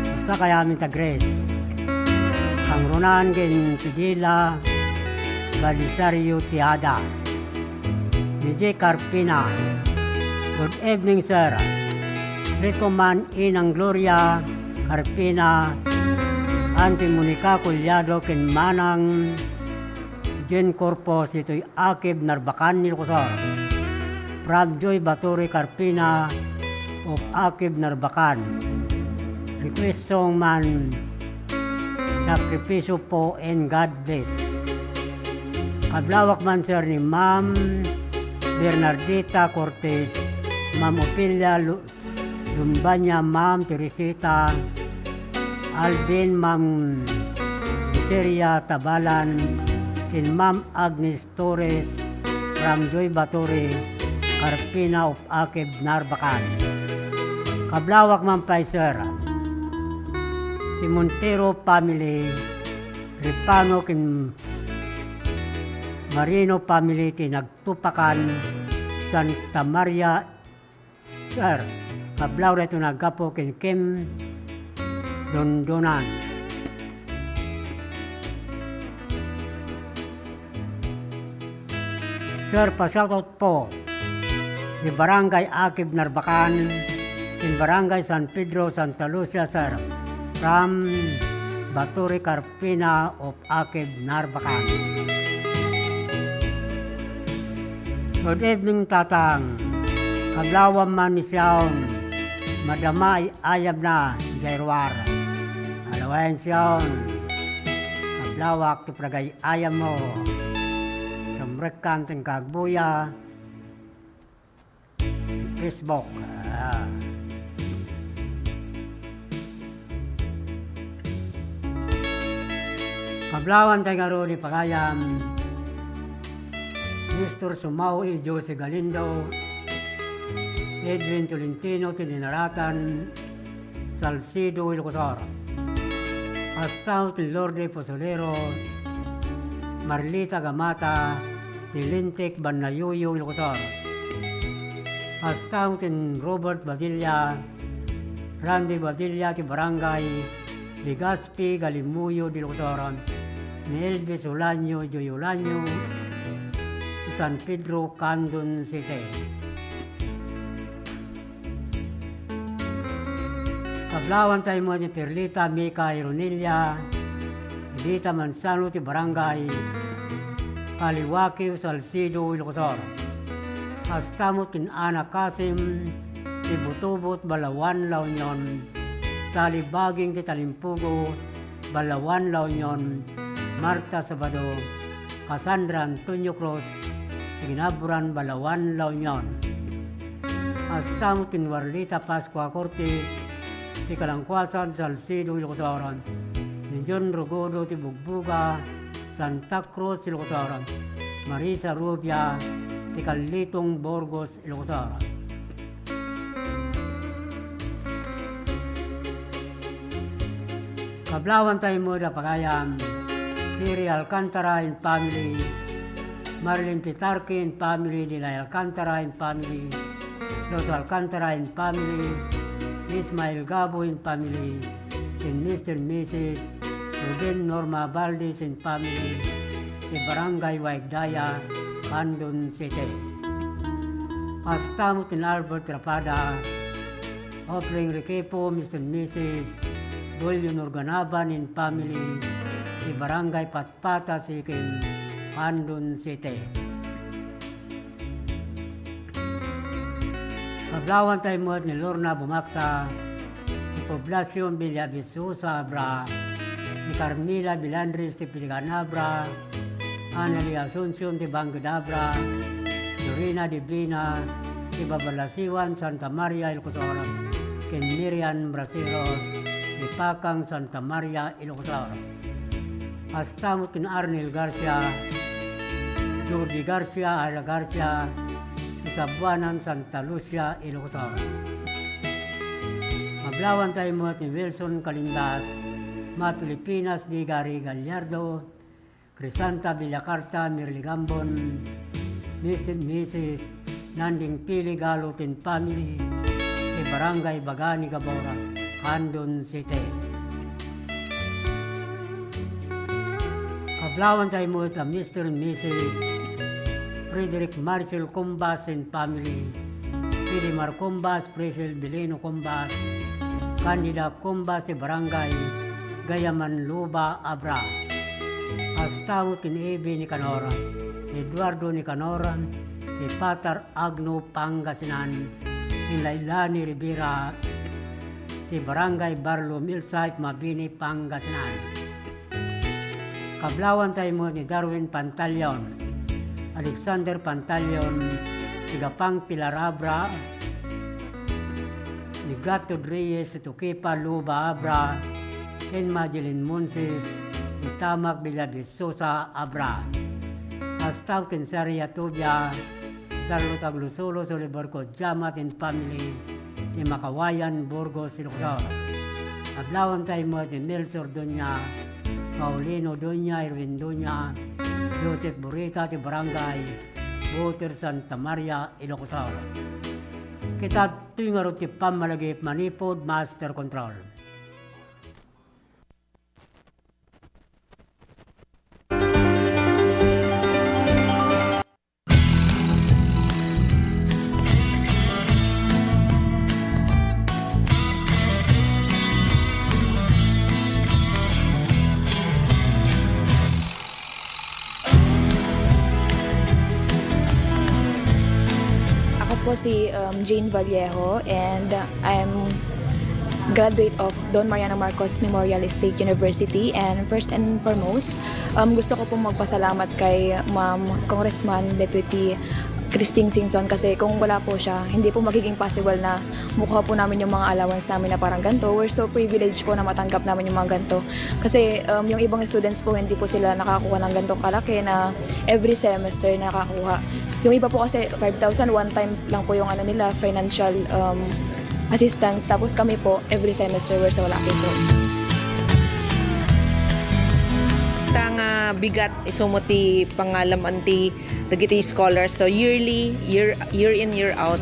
Kumusta kayo amin ta Greece? Kangrunaan ken Fidela Belisario Tejada. Ni J Carpina. Good evening, sir. Recommend Inang Gloria Carpina, Auntie Monica Collado, ken Manang Jen Corpus ditoy Akib, Narbacan, Ilocos Sur. From Joy Baturi Carpina of Akib, Narbacan. Request song man, Sakripisyo po and God bless. Kablawak man, sir, ni Ma'am Bernardita Cortez, Ma'am Ofelia Lu-, Lumbanya, Ma'am Teresita Alvin, Ma'am Miseria Tabalan, ken Ma'am Agnes Torres from Joy Baturi, Carpina of Akib, Narbacan. Kablawak man pay, sir, ti Montero family, Ripano ken Marino family ti nagtupakan, Santa Maria, sir, kablaw daytoy naggapu ken Kim Dondonan. Sir, pa-shoutout po di Barangay Akib, Narbacan, in Barangay San Pedro, Santa Lucia, sir, from Baturi, Carpina of Akib, Narbacan. Good evening, Tatang. Kablawam man ni Sion, madama ay-ayam na, Jairuar. Alawayan, Sion. Kablawak ti panagay-ayam mo. Sumrekkan ti kagbuya. Facebook. Ah. Kablawantay ngarud ni pagayam, Nestor Sumao, Jose Galindo, Edwin Tolentino, ti dinaratan, Salcedo, Ilocos Sur. Kasta met ni Lourdes Posolero, Marlita Gamata, ti Lintik, Banayuyo, Ilocos Sur. Kasta met ni Robert Badilla, Randy Badilla, ti Barangay Legazpi, Galimuyo, Ilocos Sur, ni Elvis Ulanio, Joy Ulanio, ti San Pedro, Candon City. Kablawantay met ni Perlita Mica Ironilla, Edita Manzano ti Barangay Kaliwakio, Salcedo, Ilocos Sur. Kasta met ken Ana Kasim ti Butubot, Balaoan, La Union, Sally Baging ti Talimpugo, Balaoan, La Union, Marta Sabado, Cassandra Antonio Cruz, ti Ginaburan, Balaoan, La Union. Kasta met ken Warlita Pascua Cortez, ti Kalangkuasan, Salcedo, Ilocos Sur, ni John Rogodo, ti Bugbuga, Santa Cruz, Ilocos Sur, Marisa Rubia, ti Kalitong, Burgos, Ilocos Sur. Kablawantay met a pagayam, Siri Alcantara and family, Marlene Pitarque and family, Dilay Alcantara and family, Los Alcantara and family, Ismael Gabo and family, and Mister and Missus Ruben Norma Valdez and family, ti Barangay Waigdaya, Candon City. Kasta met ni Albert Rapada, Opling Requepo, Mister and Missus Julio Norganaban and family, ti Barangay Patpata, Siquem, Candon City. Kablawantay met ni Lorna Bumaksa, ti Poblacion Villa Visosa, Abra, ni Carmela Bilandres, ti Piligan, Abra, Annalie Asuncion, ti Bangked, Abra, Lorena Divina, ti Babalasiwan, Santa Maria, Ilocos Sur, ken Miriam Braceros, ti Pakang, Santa Maria, Ilocos Sur. Kasta met ken Arnel Garcia, Jordi Garcia, Ira Garcia, ti Sabuanan, Santa Lucia, Ilocos Sur. Kablawantay met ni Wilson Calindas, Ma Filipinas, di Gary Gallardo, Crisanta Villacarta Mirligambon, Mister and Missus Nanding Pili Galo ken family, ti Barangay Baga ni Gabora, Candon City. Kablawanta met a Mister and Missus Frederick Marcel Cumbas and family, Pilimar Cumbas, Priscil Bilino Cumbas, Candida Cumbas ti Barangay Gayaman Luba, Abra. Kasta met ken Ebi Nicanor, Eduardo Nicanor, ti Patar Agno, Pangasinan, ken Lailani Rivera, ti Barangay Barlo Milsite, Mabini, Pangasinan. Kablawanta met ni Darwin Pantaleon, Alexander Pantaleon, ti Gapang Pilar Abra, ni Gatod Reyes, ti Tukipa Luba Abra, ken Madeline Monses, ni Tamak Villavisosa Abra. Kasta met ken Saria Tobia, Charlotte Aglusulos, Oliver Codiama and family, ti Makawayan, Burgos, Ilocos Sur. Kablawanta met ni Nelson Duña, Paulino Duña, Erwin Duña, Joseph Burita ti Barangay Buter, Santa Maria, Ilocos Sur. Ket adtoy ngarud ti pammalagip manipud Master Control. Ako po si, um, Jane Vallejo, and I'm graduate of Don Mariano Marcos Memorial State University. And first and foremost, um, gusto ko pong magpasalamat kay Ma'am Congressman Deputy Christine Singson, kasi kung wala po siya, hindi po magiging possible na makuha po namin yung mga allowance namin na parang ganito. We're so privileged po na matanggap namin yung mga ganito. Kasi, um, yung ibang students po, hindi po sila nakakuha ng ganitong kalaki na every semester nakakuha. Yung iba po kasi five thousand, one time lang po yung ano nila, financial, um, assistance. Tapos kami po, every semester, we're so lucky po. Ta nga bigat, isu met ti pangalam-an ti dagiti scholars. So, yearly, year, year in, year out,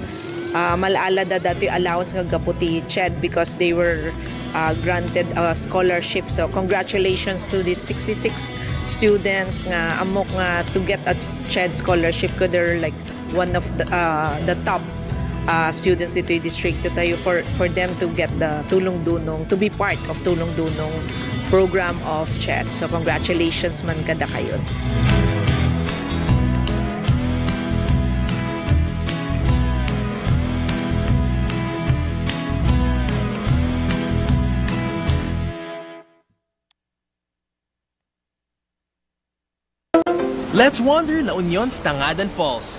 ah, mal-ala da datoy allowance nga gapu ti CHED because they were, ah, granted a scholarship. So, congratulations to these sixty-six students nga ammok nga to get a CHED scholarship, 'cause they're, like, one of the, ah, the top, ah, students ditoy distrito tayo, for, for them to get the Tulong Dunong, to be part of Tulong Dunong program of CHED. So, congratulations man kadakayon. Let's wander La Union's Tangadan Falls.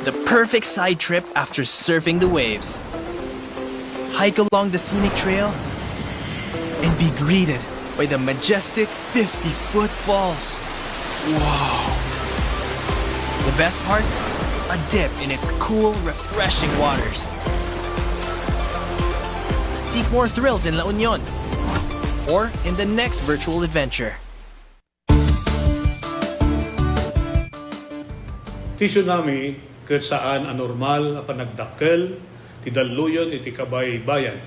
The perfect side trip after surfing the waves. Hike along the scenic trail and be greeted by the majestic fifty-foot falls. Wow! The best part? A dip in its cool, refreshing waters. Seek more thrills in La Union or in the next virtual adventure. Ti tsunami ket saan a normal a panagdakkel ti dalluyon iti kabaybayan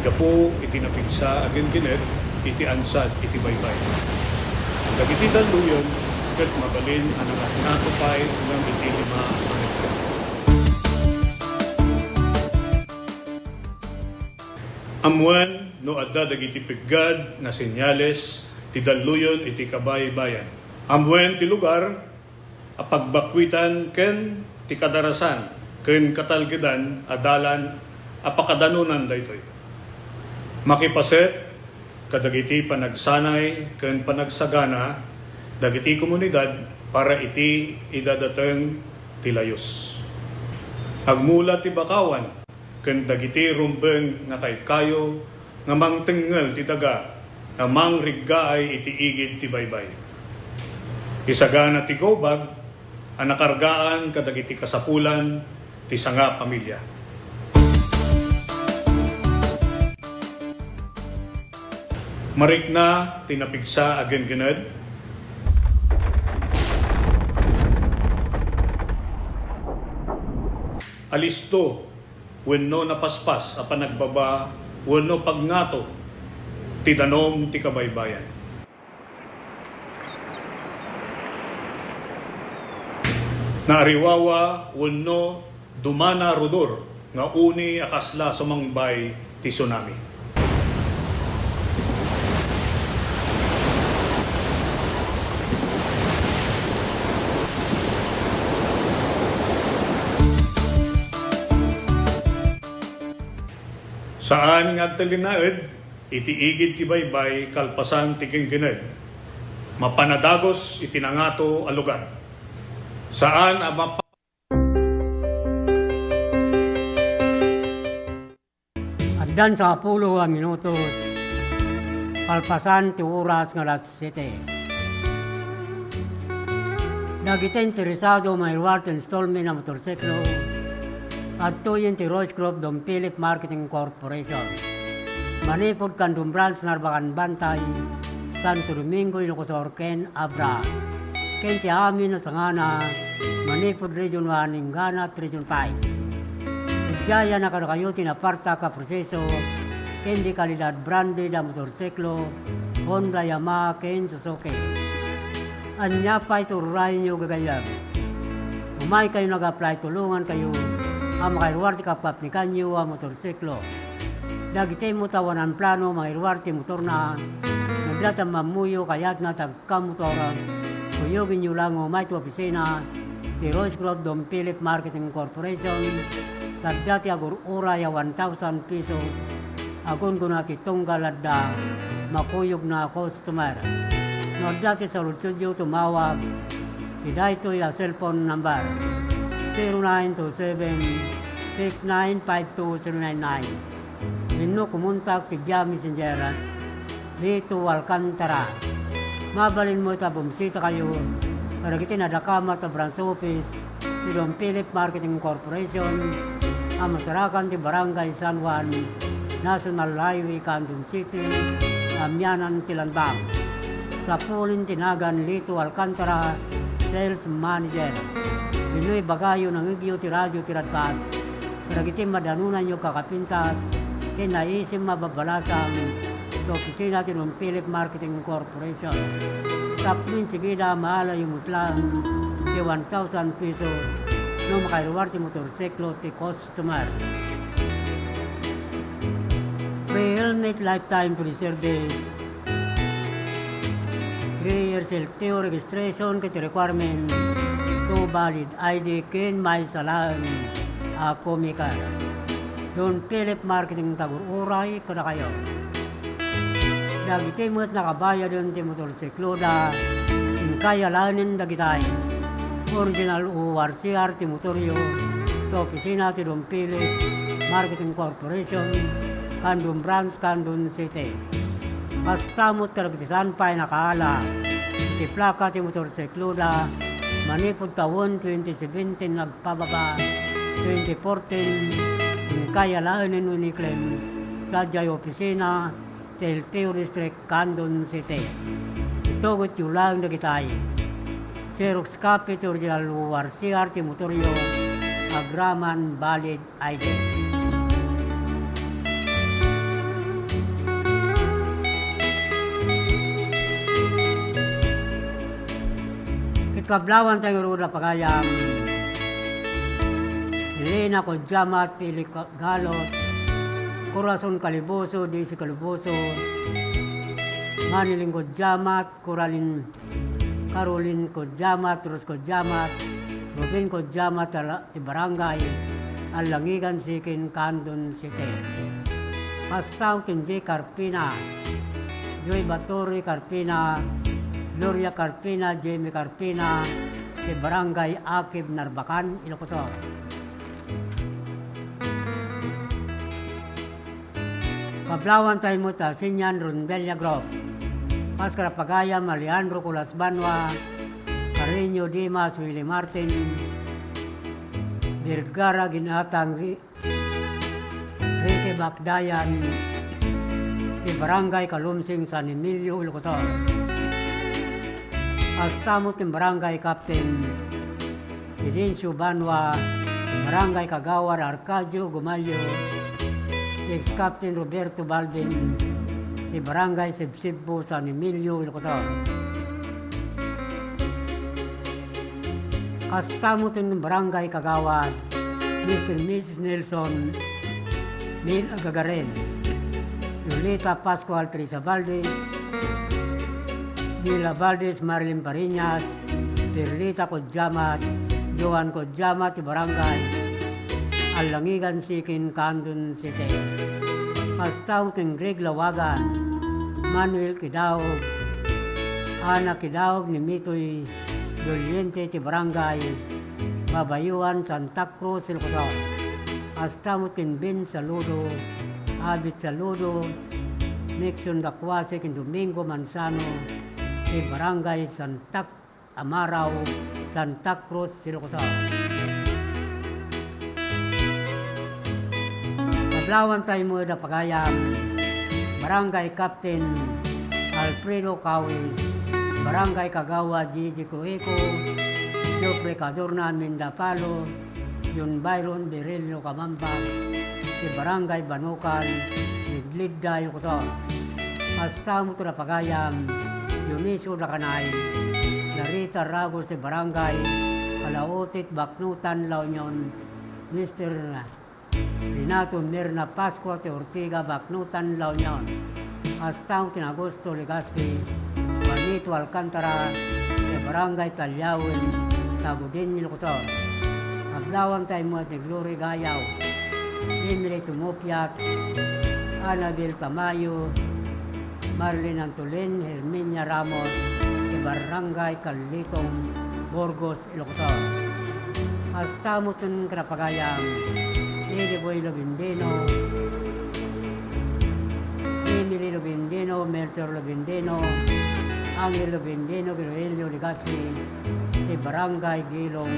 gapu iti napigsa a ginginet iti ansad iti baybay. Dagiti dalluyon ket mabalin a nangatngato pay ngem iti lima a metro. Ammoen no adda dagiti peggad nga senyales ti dalluyon iti kabaybayan. Ammoen ti lugar a pagbakkuitan ken ti kadarasan ken katalgedan a dalan a pakadanonan daytoy. Makipaset kadagiti panagsanay ken panagsagana dagiti komunidad para iti idadateng ti layus. Agmula ti bakawan ken dagiti rumbeng nga kaykayo nga mangtengngel ti daga nga mangriggaay iti igid ti baybay. Isagana ti go bag a nakargaan kadagiti kasapulan ti sangapamilia. Marikna ti napigsa a genggened. Alisto wenno napaspas a panagbaba wenno pagngato ti danum ti kabaybayan. Naariwawa wenno dumana rudor nga uni a kasla sumangbay ti tsunami. Saan nga agtalinaed iti igid ti baybay kalpasan ti genggened, mapanadagus iti nangato a lugar. Saan a mapa- Addan sangapulo a minutos kalpasan ti oras nga alas siete. Dagiti interesado mairuar ti installment a motorsiklo, adtoyen ti Royce Group Don Philip Marketing Corporation. Manipud Candon Branch, Narbacan Bantay, Santo Domingo, Ilocos Sur, ken Abra. Ken ti amin a sangana, manipud Region one, inggana ti Region five. Idiay a kadakayo ti napartak a proseso ken di kalidad branded a motorsiklo, Honda, Yamaha, ken Suzuki. Ania pay ti ururayenyo, gagayyem? Umaykayo nga ag-apply, tulongankayo a makairuar ti kapkapnikanyo a motorsiklo. Dagiti met a awanan plano mairuar ti motorna, no adda ti ammoyo kayatna ti agkamotor, kuyogenyo la nga umay ti opisina ti Royce Group Don Philip Marketing Corporation, ta adda ti agur-uray a one thousand pesos a gunggona ti tunggal adda, makuyogna a customer. No adda ti saludsodyo, tumawag iti daytoy a cellphone number, zero nine two seven, six nine five two zero nine nine. Wenno kumontak iti via Messenger, Lito Alcantara. Mabalin met a bumisitakayo kadagiti nadakamat a branch office ti Don Philip Marketing Corporation a masarakan ti Barangay San Juan, National Highway, Candon City, amianan ti Landang. Sapulen ti nagan Lito Alcantara, Sales Manager. Wenno ibagayo, nangngegyo ti radio ti Radcast kadagiti madanonanyo a kakapintas ken naisim a babbalasang ti opisina ti Don Philip Marketing Corporation. Tapno insigida, maalayo met laeng ti one thousand pesos no makairuar ti motorsiklo ti customer. Free helmet lifetime free service. Three years L T O registration ket requirement, two valid I D ken maysa laeng a comicar. Don Philip Marketing, tagur-uray kadakayo. Dagiti met nakabayaden ti motorsikloda, inkay alaenen dagitay. Original O R C R ti motoryo, ti opisina ti Don Philip Marketing Corporation, Candon Branch, Candon City. Kasta met kadagiti saan pay nakaala iti plaka ti motorsikloda, manipud tawen twenty seventeen agpababa, twenty fourteen, inkay alaenen wenno i-claim sadiay opisina ti L T O District, Candon City. Itugotyo laeng dagitay. Xerox copy ti original O R C R ti motoryo, agraman valid I D. Ket kablawanta ngarud a pagayam, Elena Codiamat, Pili Galot, Corazon Caliboso, Daisy Caliboso, Manilyn Codiamat, Coraline, Caroline Codiamat, Rose Codiamat, Ruben Codiamat, ala-, ti Barangay Alangigan Sikin, Candon City. Kasta met ken Jay Carpina, Joy Baturi Carpina, Gloria Carpina, Jamie Carpina, ti Barangay Akib, Narbacan, Ilocos Sur. Kablawanta met a Senian Rondelia Group. Pascal Pagayam, Alejandro Colas Banua, Carreño Dimas, Willie Martin, Vergara Ginatang, Ri-, Ricky Bakdayan, ti Barangay Kalumsing San Emilio, Ulucotor. Kasta met ti Barangay Captain Fidencio Banua, Barangay Kagawad Arcadio Gumalio, Ex-Captain Roberto Balvin, ti Barangay Sibsibbo, San Emilio, Ulucotor. Kasta met ti Barangay Kagawad, Mister Missus Nelson, Mil Agagarin, Yolita Pascual, Teresa Valdez, Mila Valdez, Marilyn Pariñas, Perlita Codiamat, Joan Codiamat ti Barangay Alangigan Sikin, Candon City. Kasta met ken Greg Lawagan, Manuel Kidaog, Ana Kidaog ni Mitoy Doliente ti Barangay Babayuan, Santa Cruz, Ulucotor. Kasta met ken Ben Saludo, Abit Saludo, Nixon Dacuase ken Domingo Manzano ti Barangay Santa Amarao, Santa Cruz, Ulucotor. Kablawanta met a pagayam, Barangay Captain Alfredo Cawis, Barangay Kagawad Gigi Cueco, Jeffrey Cadorna Mindapalo, John Byron Berelio Camambag, ti Barangay Banukan, Midlidda, Ulucotor. Kasta met a pagayam, Dionisio Dacanay, Larita Ragos ti Barangay Calautit, Baknotan, La Union, Mister Renato Mirna Pascua ti Ortiga, Baknotan, La Union. Kasta met ken Augusto Legaspi, Juanito Alcantara, ti Barangay Taliawen, Tagudin, Ulucotor. Kablawanta met ni Glory Gayaw, Emily Tumupiat, Annabel Tamayo, Marlene Antolin, Herminia Ramos, ti Barangay Carlitong, Burgos, Ulucotor. Kasta met ken a pagayam, Eddie Boy Lobendino, Emily Lobendino, Melchor Lobendino, Angel Lobendino, Virgilio Legaspi, ti Barangay Gilong,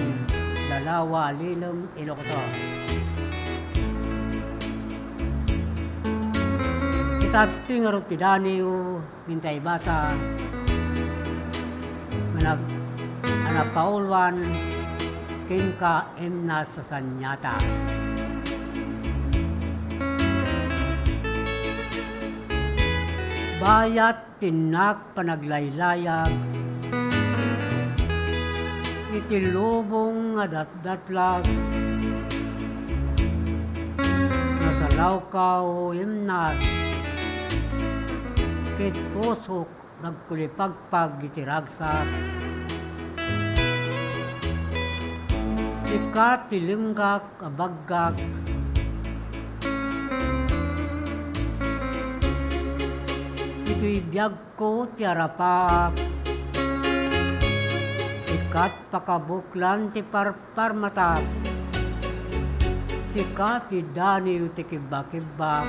Lalawa, Alilem, Ulucotor. Ita ditoy ngarud ti daniw, ken ta ibasa, nga nag-, a napauluan kenka Emnas Sasaniata. Bayat ti innak panaglaylayag iti lubong nga datdatlag. Nasalawka, o Emnas, ket pusok nagkulipagpag iti ragsak. Sika ti lenggak a baggak. Ditoy biagko ti arapaak. Sika ti pakabuklan ti parparmatak. Sika ti daniw ti kibbakibbak.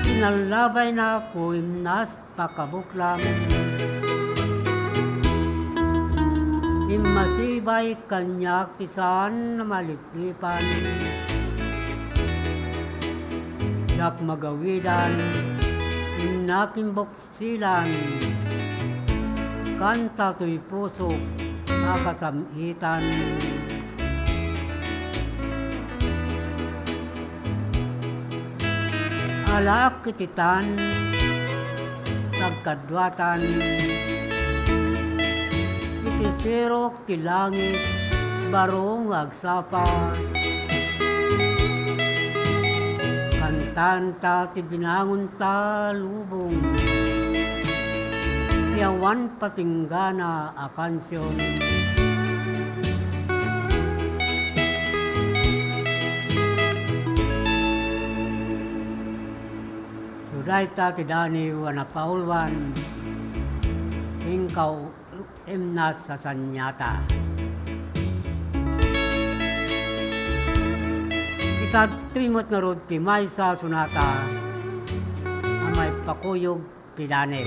Sinalabaynak, o Emnas, pakabuklam. Immasibay kaniak ti saan a maliplipan. Diak magawidan, innak imbuksilan. Kanta toy pusok a kasam-itan. Alaak iti tan, pagkaduatan. Iti sirok ti langit, baro nga agsapa. Kantanta ti binangonta lubong. Ti awan patinggana a kansion. So, dayta ti daniw a napauluan kenka, o Emnas Sasaniata. Ita ditoy met ngarud ti maysa a sonata a maipakuyog ti daniw.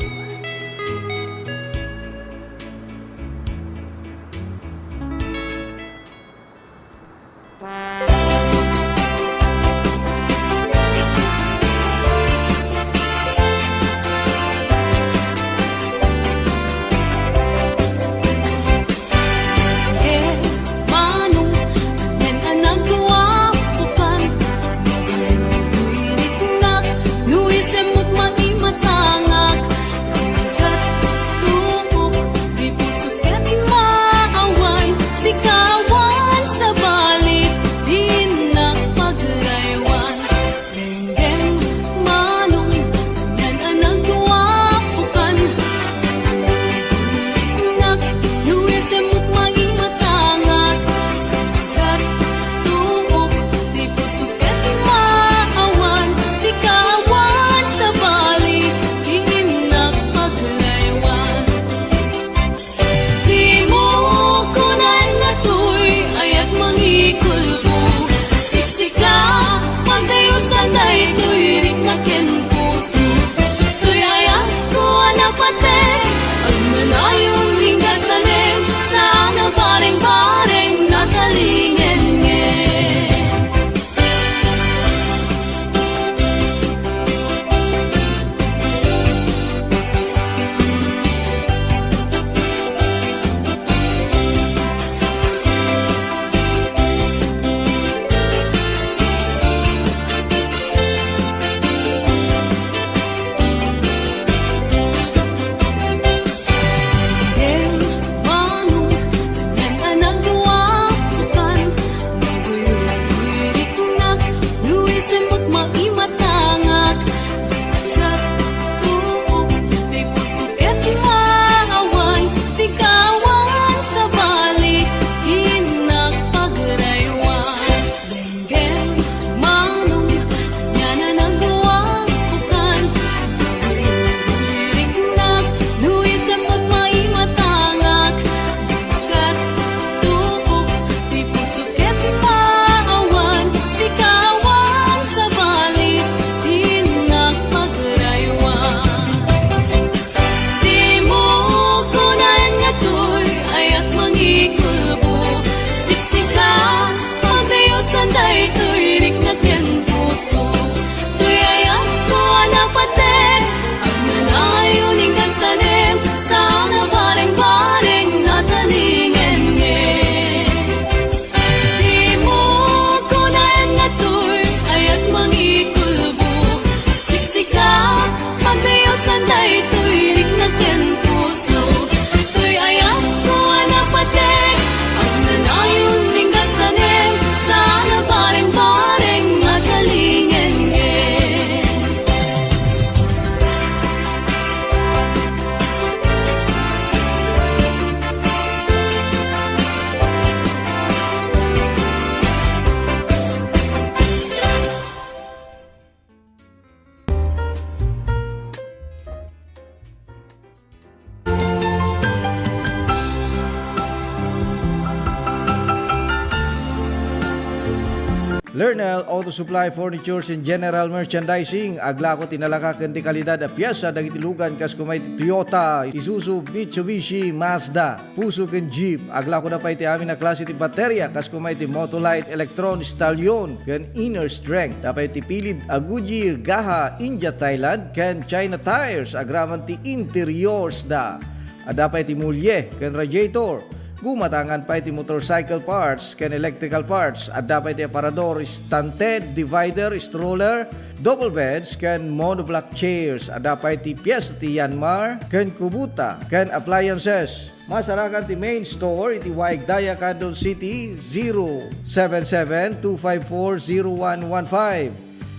Lernel Auto Supply Furnitures and General Merchandising, aglako ti nalaka ken de kalidad a piesa dagiti lugan kas kuma iti Toyota, Isuzu, Mitsubishi, Mazda, Fuso ken Jeep. Aglakoda pay ti amin a klase ti bateria kas kuma iti Motolite, Electron, Stallion, ken Inner Strength. Adda pay ti pilid a Goodyear, Gaha, India, Thailand, ken China tires, agraman ti interiors da. Adda pay ti mulye ken radiator. Gumatangan pay ti motorcycle parts ken electrical parts. Adda pay ti aparador, stunted, divider, stroller, double beds, ken monoblock chairs. Adda pay ti piyes ti Yanmar ken Kubota ken appliances. Masarakan ti main store iti Waig Daya, Candon City, zero seven seven two five four zero one one five.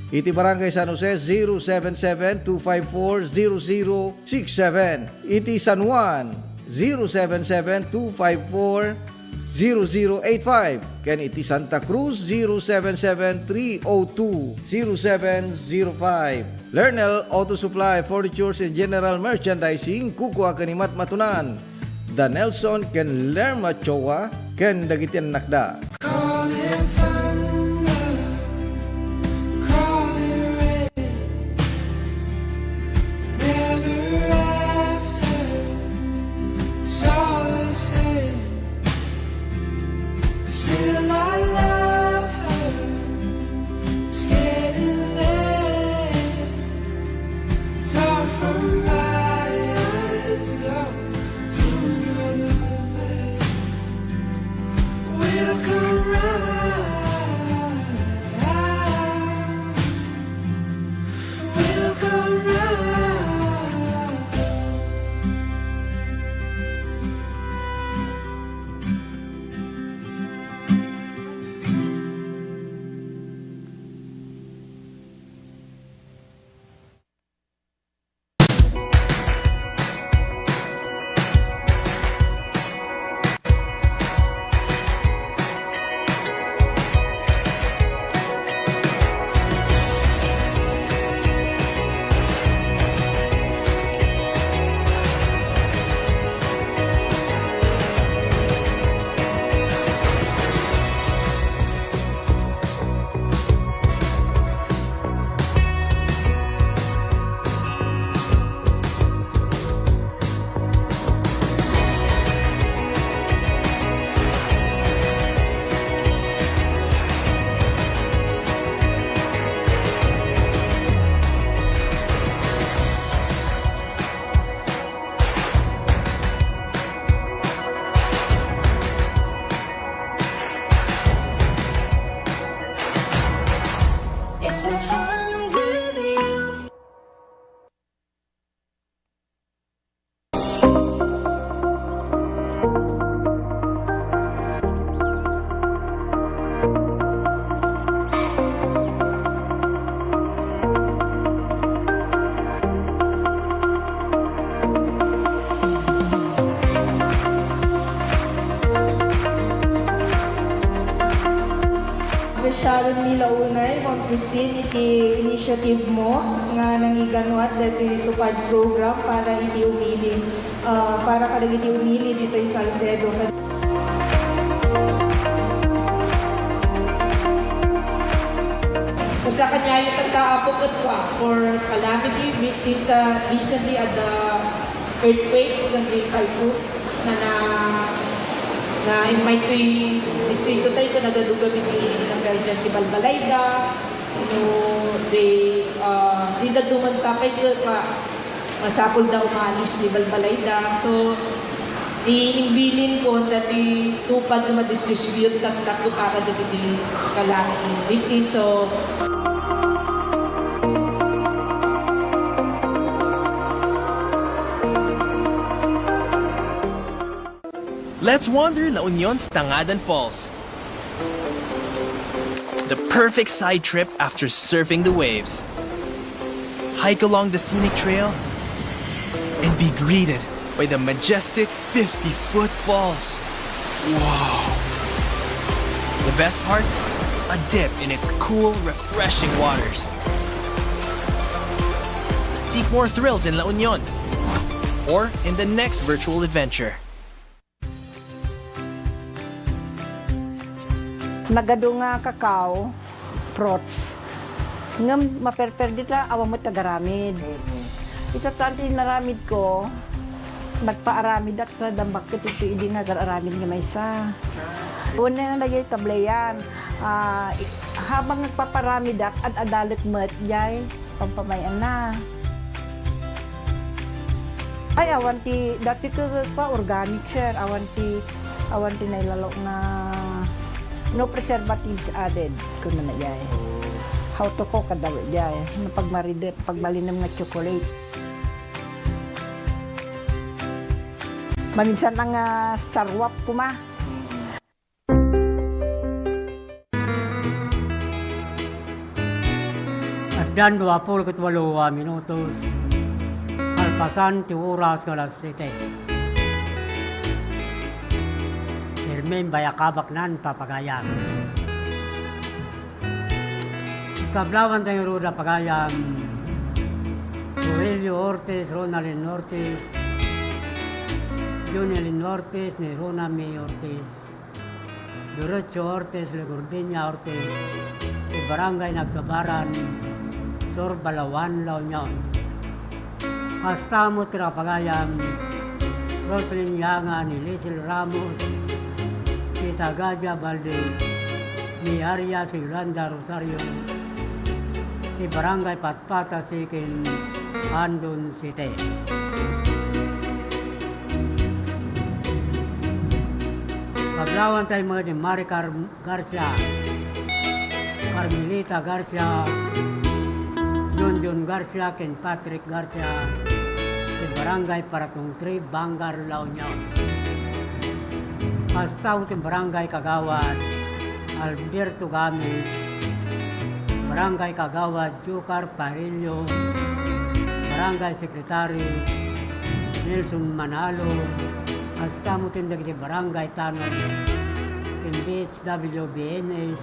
Iti Barangay San Jose, zero seven seven two five four zero zero six seven. Iti San Juan, zero seven seven two five four zero zero eight five. Ken iti Santa Cruz, zero seven seven three oh two zero seven zero five. Lernel Auto Supply, Furnitures and General Merchandising, kukua ken ni Matmatunan. Da Nelson ken Lerma Choa ken dagiti annakda. Call it thunder, call it rain, never after, it's all the same. Still I love her. It's getting late. It's hard for my eyes to go to another place. We'll come round. We'll come round. It's more fun with you. Appreciaten mi la unay, Ma'am Christine, iti initiative mo nga nangiganuat daytoy TUPAD program para iti umili, ah, para kadagiti umili ditoy Salcedo. Kasla kaniayo tatta, Apo, ket for calamity victims na recently at the earthquake ken di typhoon na, na, na immay toy distrito tayo ken nagadugaw iti emergency balbalayda, no, di, ah, di dadduma sapay ket pa, masapul da umalis ti balbalayda. So, imbilin ko dati TUPAD nga madistribute tatta para dagiti calamity victims. So, Let's wander La Union's Tangadan Falls. The perfect side trip after surfing the waves. Hike along the scenic trail and be greeted by the majestic fifty-foot falls. Wow! The best part? A dip in its cool, refreshing waters. Seek more thrills in La Union or in the next virtual adventure. Nagadu nga kakao. Fruits. Ngem maperper dita, awan met agaramid. Mm. Ita tan ti inaramidko, nagpaaramidak ta dambak ket iti idi nga agaramid nga maysa. Ah. Wen nga dagiti tableyan. Ah, i-, habang nagpaparamidak, ad-adalek met jay pampamay-anna. Ay, awan ti, dati ket pa organic, sir. Awan ti, awan ti nailalo nga no preservatives added, kunana jay. Oh. How to cook, kada jay. No pagmaride, pagbalinem nga chocolate. Maminsan nga sarwap kuma. Mm. Addan duapul ket walo a minutos, kalpasan ti oras nga alas siete. Fermin Bayakabaknan, papagayam. Kablawan tayo ruda, pagayam. Rogelio Ortiz, Ronaldin Ortiz, Junelin Ortiz, ni Rona May Ortiz. Dorocho Ortiz, Legordinia Ortiz, ti Barangay Nagsabaran, Sur Balaoan, La Union. Kasta met ti rapagayam, Roslyn Yanga, ni Liesel Ramos, Tita Gadia Valdez, ni Arias Yolanda Rosario, ti Barangay Patpata Sikin, Andon City. Kablawan tayo met ni Maricar Garcia, Carmelita Garcia, Junjun Garcia, ken Patrick Garcia, ti Barangay Paratong three, Bangar, La Union. Kasta met ti Barangay Kagawad Alberto Gamis, Barangay Kagawad Jocar Parillo, Barangay Secretary Nelson Manalo, kasta met dagiti barangay tanod ken B H W B N S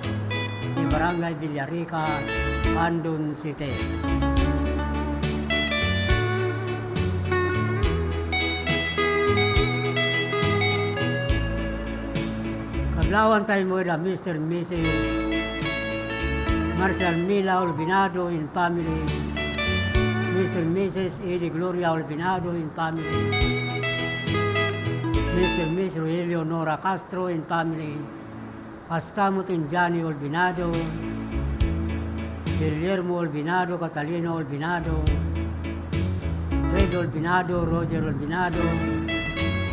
ti Barangay Villarica, Andon City. Kablawan tayo met a Mister Missus Marcial Mila Olvinado and family, Mister Missus Eddie Gloria Olvinado and family, Mister Miss Rogelio Nora Castro and family, kasta met ni Johnny Olvinado, Guillermo Olvinado, Catalino Olvinado, Fred Olvinado, Roger Olvinado,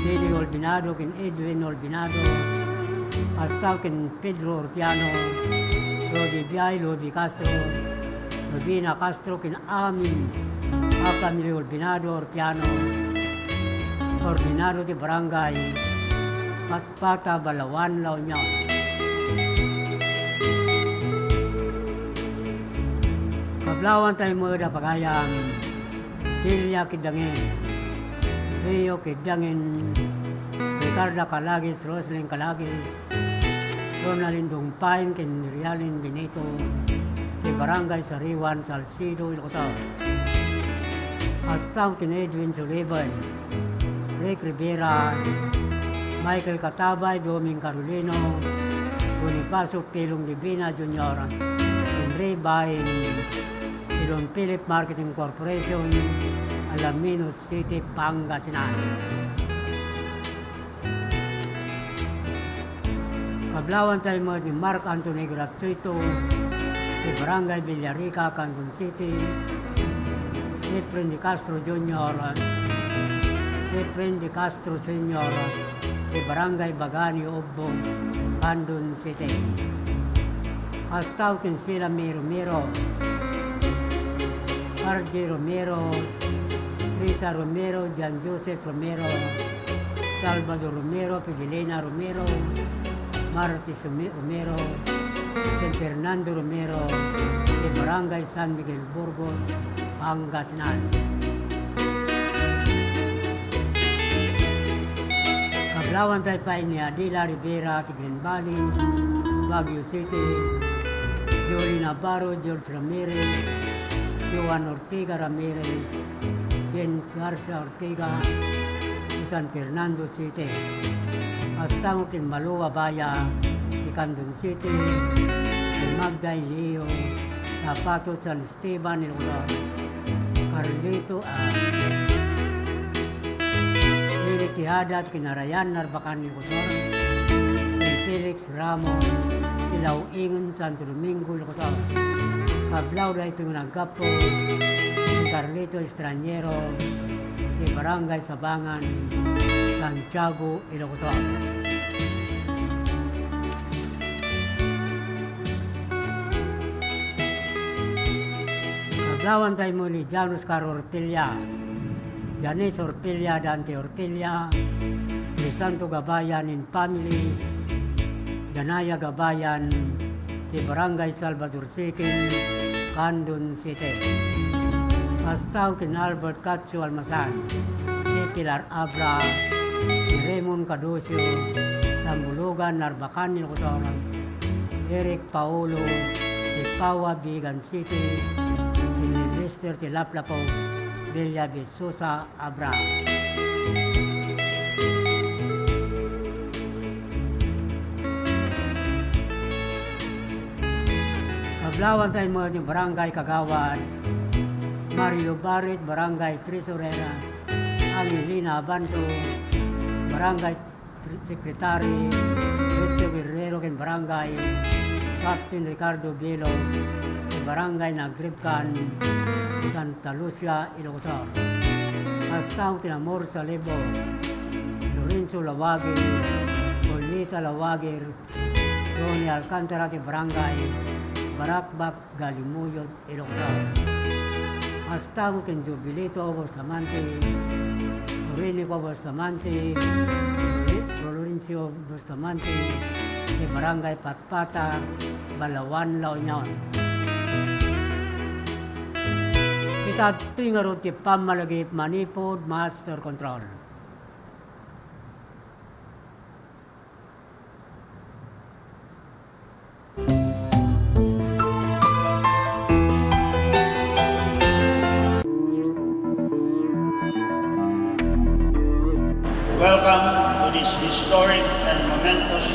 Lily Olvinado, ken Edwin Olvinado, kasta ken Pedro Orpiano, Rudy Biay, Rudy Castro, Rubina Castro, ken amin a pamilya Olvinado, Orpiano, Ordinado ti Barangay Patpata, Balaoan, La Union. Kablawan tayo met a pagayam. Celia Kidangin, Rio Kidangin, Ricarda Calagis, Roslyn Calagis, Ronaldin Dungpain, ken Rialin Benito, ti Barangay Sariwan, Salcedo, Ilocos Sur. Kasta met ni Edwin Sullivan, Rick Rivera, Michael Catabay, Doming Carolino, Bonifacio Pilong Divina Junior, Henry Bain, Ilon Philip Marketing Corporation, Alaminos City, Pangasinan. Kablawan tayo met ni Mark Anthony Gratuito, ti Barangay Villarica, Candon City, Efren de Castro Junior, Efren de Castro Senior, ti Barangay Bagani, Ubbong, Candon City. Kasta met ken Sila May Romero, R J Romero, Risa Romero, Jan Joseph Romero, Salvador Romero, Fidelina Romero, Martis Rome-, Romero, ken Fernando Romero, ti Barangay San Miguel, Burgos, Pangasinan. Kablawan tayo pay ni Adela Rivera, ti Green Valley, Baguio City, Jolie Navarro, George Ramirez, Joan Ortega Ramirez, Jen Garcia Ortega, ti San Fernando City. Kasta met ken Malu Abaya, ti Candon City, Magda Leo, Tapatot San Esteban, Ilocos, Carlito, ah, Eric Tejada, Kinarayan, Narbacan, Ilocos, Felix Ramos, Ilaw-ingon, Santo Domingo, Ilocos. Kablaw daytoy nga naggapu, ni Carlito Estraniero, ti Barangay Sabangan, Santiago, Ilocos. Kablawan tayo mo ni Janus Caro Orpilla, Janice Orpilla, Dante Orpilla, Crisanto Gabayan and family, Janaya Gabayan, ti Barangay Salvador Siking, Candon City. Kastoy ken Albert Catcho Almasan, ti Pilar Abra, ni Raymond Caducio, Tambulugan, Narbacan, Ilocos, Eric Paolo, ti Paua, Vigan City, ni Lester ti Laplaco, Villa Visosa, Abra. Kablawan tayo mo ni Barangay Kagawad, Mario Barit, Barangay Treasurera, Angelina Abanto, Barangay Secretary, Lucio Guerrero, ken Barangay Captain Ricardo Velo, ken Barangay Nagribkan, Santa Lucia, Ilocos Sur. Kastoy ken Amor Salibo, Lorenzo Lawagir, Olita Lawagir, Tony Alcantara ti Barangay Baracbac, Galimuyod, Ilocos Sur. Kastoy ken Jubilito Bustamante, Orinico Bustamante, Florencio Bustamante, ti Barangay Patpata, Balaoan, La Union. Ita daytoy ngarud ti pammalagip manipud master control. Welcome to this historic and momentous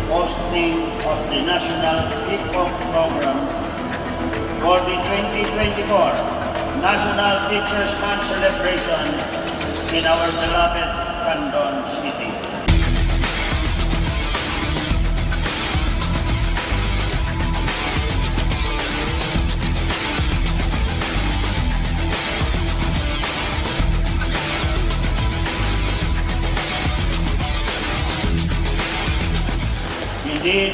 posting of the National Kickoff Program for the twenty twenty-four National Teachers' Month celebration in our beloved Candon City. Indeed,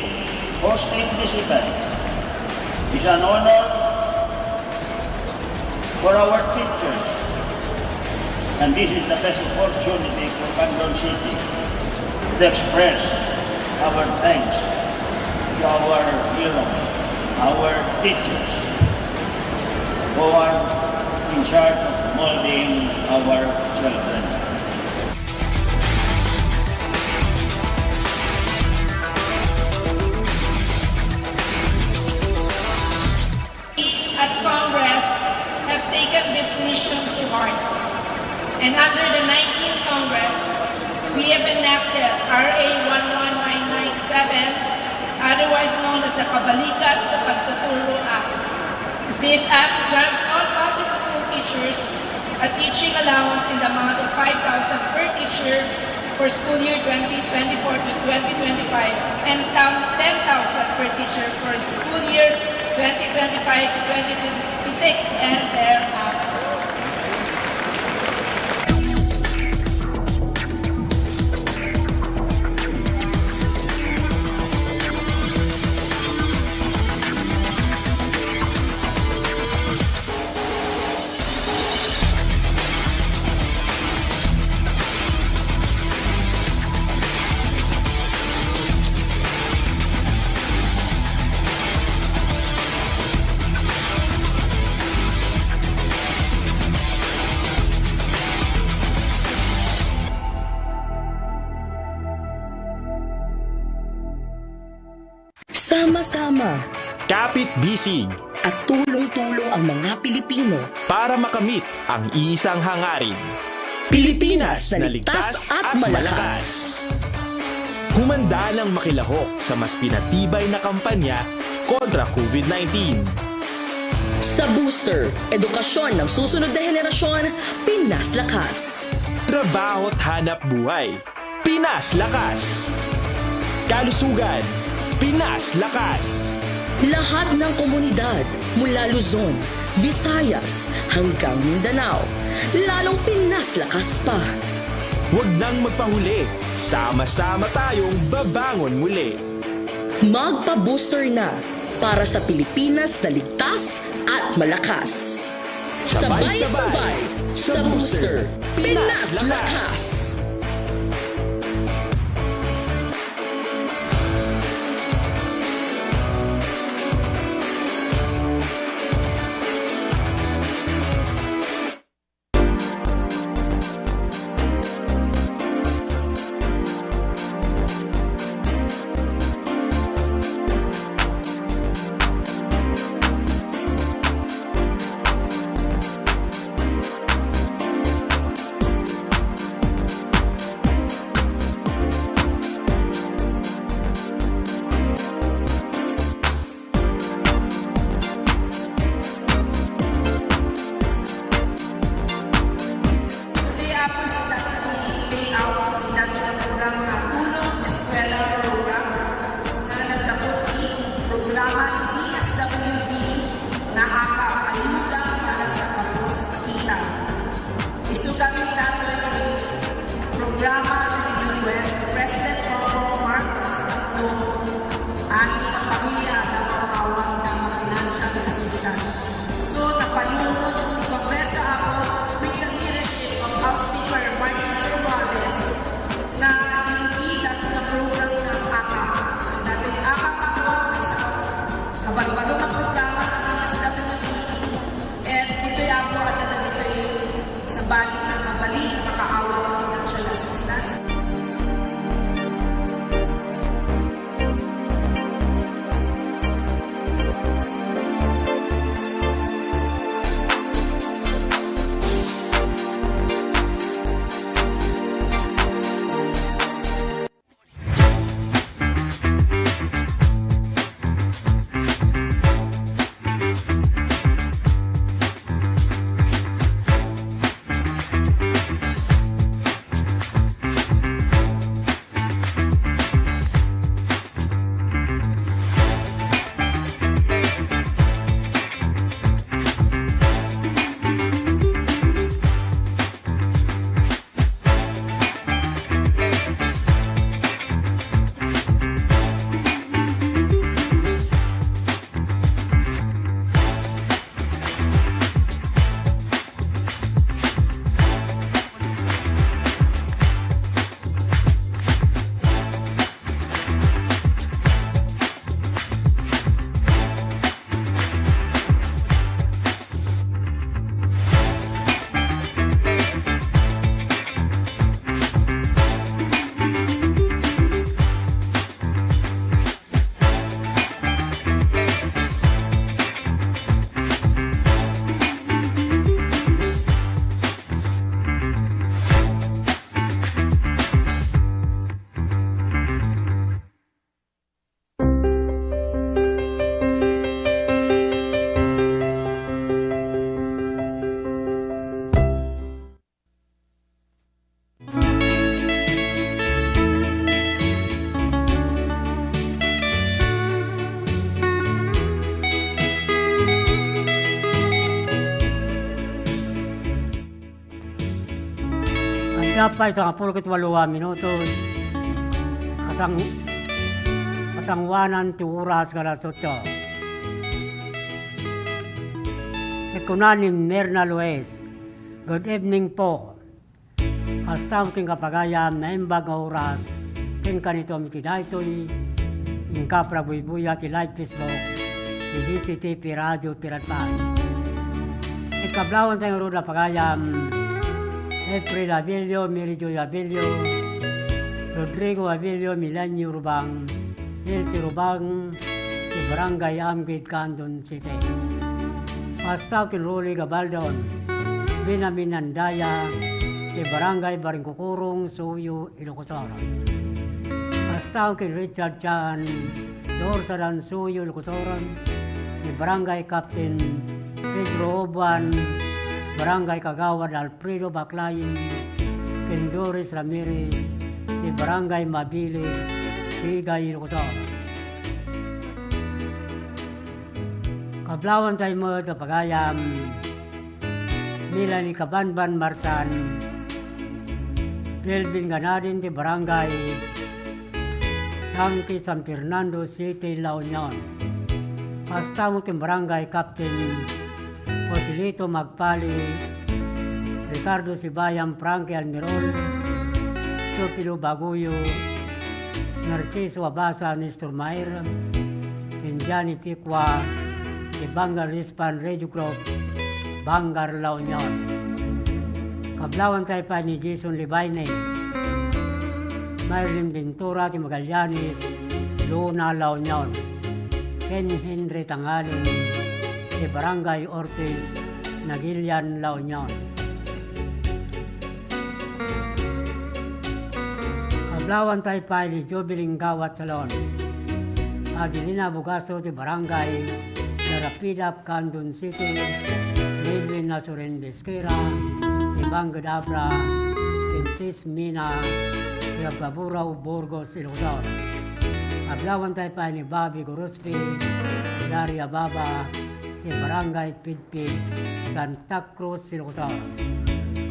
hosting this event is an honor for our teachers. And this is the best opportunity for Candon City to express our thanks to our heroes, our teachers, who are in charge of molding our children. We at Congress have taken this mission to heart. And under the nineteenth Congress, we have enacted R A one one nine nine seven, otherwise known as the Kabalikat sa Pagtuturo Act. This act grants all public school teachers a teaching allowance in the amount of five thousand per teacher for school year twenty twenty-four to twenty twenty-five and ten thousand per teacher for school year twenty twenty-five to twenty twenty-six and thereafter. Sama-sama. Kapit-bisig. At tulong-tulong ang mga Pilipino. Para makamit ang isang hangarin. Pilipinas na ligtas at malakas. Humanda nang makilahok sa mas pinatibay na kampanya kontra COVID nineteen. Sa Booster, edukasyon ng susunod na henerasyon, Pinas Lakas. Trabaho at hanap buhay, Pinas Lakas. Kalusugan, Pinas Lakas. Lahat ng komunidad, mula Luzon, Visayas, hanggang Mindanao, lalong Pinas Lakas pa. Huwag nang magpahuli, sama-sama tayong babangon muli. Magpa-booster na para sa Pilipinas na ligtas at malakas. Sabay-sabay sa booster, Pinas Lakas! Today, Apo, si dati ti payout ti dati nga programa nga Tulong Eskwela Program nga naggapu ti programa ti D S W D nga AKAP, Ayuda para sa Kapos-sakitan. Isu gamin datoy ti programa nga nag-request ni President Bongbong Marcos tapno amin a pamilya adda maawat nga financial assistance. So, napanunot ti Kongreso, Apo, with the leadership of House Speaker Martin Romualdez, nga inibida ti program nga AKAP. So, datoy AKAP, Apo, maysa kabarbaro nga programa nga D S W D. Ket ditoy, Apo, adda dagitoy sabali nga mabalin a makaawat ti financial assistance. Adda pay sangapulo ket walo a minutos, kasang-, kasangoanan ti oras nga alas otso. Ket kuna ni Mirna Luis, "Good evening po." Kasta ken kapagayam, naimbag nga oras, ken kanito iti daytoy, inka para buybuya ti live Facebook, ti D C T P Radio Tiradpas. Ikablawan tayo ngarud a pagayam, April Abilio, Mary Joy Abilio, Rodrigo Abilio, Milenio Rubang, Elsie Rubang, ti Barangay Amgid, Candon City. Kasta ken Rolly Gabaldon, Benjamin Andaya, ti Barangay Baringkukurong, Suyo, Ilocos Sur. Kasta ken Richard Chan, Orsa Dansuyo, locutor, ni Barangay Captain Pedro Obuan, Barangay Kagawad Alfredo Baclain, ken Doris Ramirez, ni Barangay Mabili, Igay, locutor. Kablawantay met a pagayam, nila ni Kabanban Marsan, Kelvin Ganadin ti Barangay Tangke, San Fernando City, La Union. Kasta met ken Barangay Captain Joselito Magpali, Ricardo Sibayan, Frankie Almirol, Teofilo Baguyo, Narciso Abasa, Nestor Mair, ken Johnny Picua, ti Bangar Rispan Radio Group, Bangar, La Union. Kablawantay pay ni Jason Libaine, Marilyn Ventura ti Magallanes, Luna, La Union, ken Henry Tangalin ti Barangay Ortiz, Naguilian, La Union. Kablawantay pay ni Jubiling Gawat Salon, Adelina Bugaso ti Barangay Narapidap, Candon City, Edwin Nasurin Desquera, Ibang Gadabra, Pintis Mina, ti Ababura, Burgos, Ilocos. Kablawantay pay ni Bobby Gorospe, Daria Baba, ti Barangay Pidpid, Santa Cruz, Ilocos.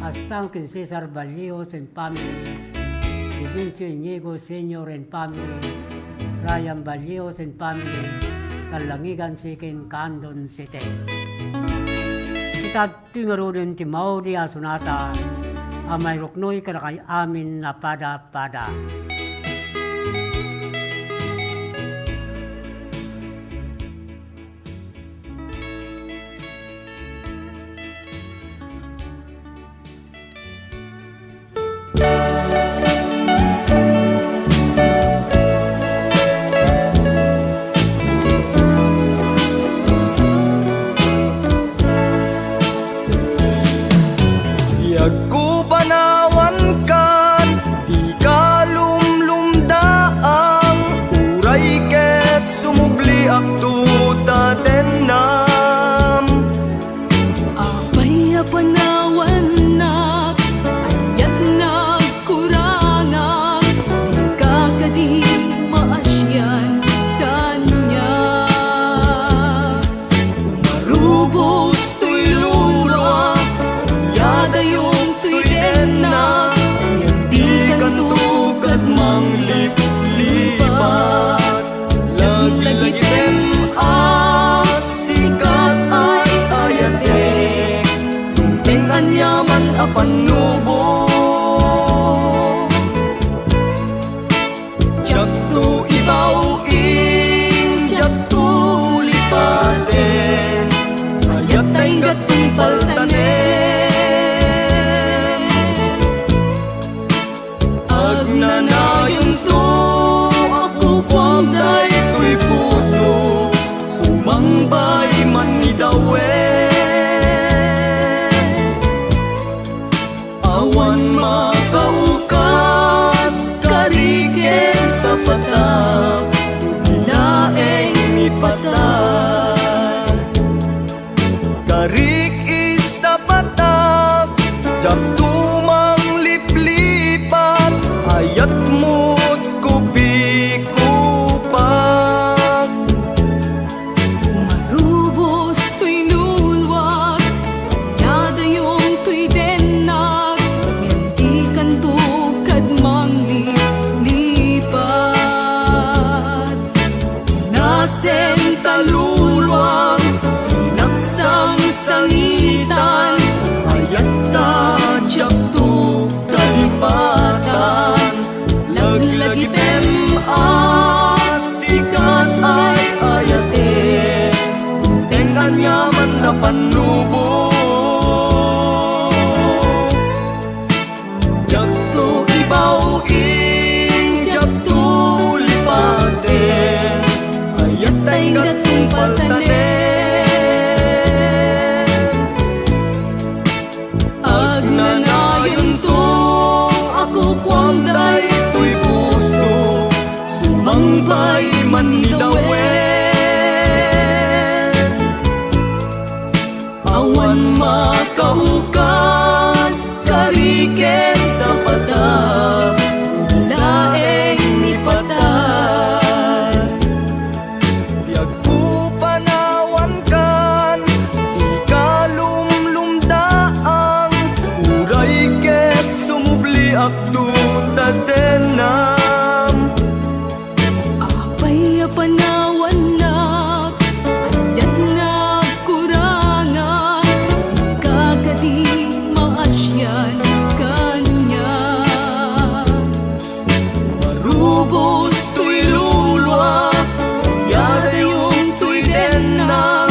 Kasta ken Cesar Ballios and family, Vivencio Inigo Senior and family, Ryan Ballios and family, Talangigan Siking, Candon City. Ita ti ngaruden ti maudi a sonata a mairuknoy kadakay amin a pada-pada. Agkupanawankan, dika lumlumdaang, uray ket sumubliakto ta tennam. Apay a panawannak, aniat nagkurangak, dika kadi maasian kaniak. Umarubos toy luluak, iyadayong toy tennak, ngem dikanto kad mangliplipat. Laglagipem a sikat ay ayatek, tungteng aniaman a pannubo. Diakto ibaw-in, diakto lipaten, ayat ta inggat tungpal tanem. Agnanayonto a kukuam daytoy puso, sumangbay man ni Dawe. Awan makaukas, kari ken sapata, ti laeng ipatay. Karik, isapatak, diakto mangliplipat, ayat mo't kupikupak. Umarubos toy luluak, iyadayong toy tennak, ngem dikanto kad mangliplipat. Nasen ta luluang, inagsangsangitan, ayat ta diakto kalipatan. Laglagipem a sikat ay ayate, tungteng aniaman a pannubo. Diakto ibaw-in, diakto lipaten, ayat ta inggat tungpal tanem. Ken sapata, idi laeng ni patay. Biagko panawankan, dika lumlumdaang, uray ket sumubliakto ta dennam. Apay a panawannak, aniat nga agkurangan, dika kadi maasian kaniak. Marubos toy luluak, yadayom toy dennak,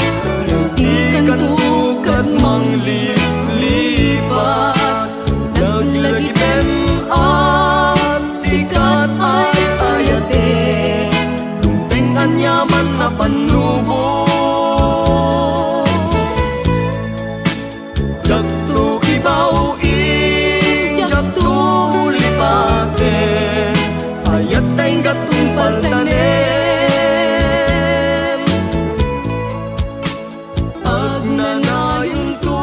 dikanto kad mangliplipat. Laglagitem a sikat ay ayate, dumpeng aniaman a pannubo. Diakto ibaw-i, diakto lipaten, ayat ta inggat tungpal tanem. Agnanayonto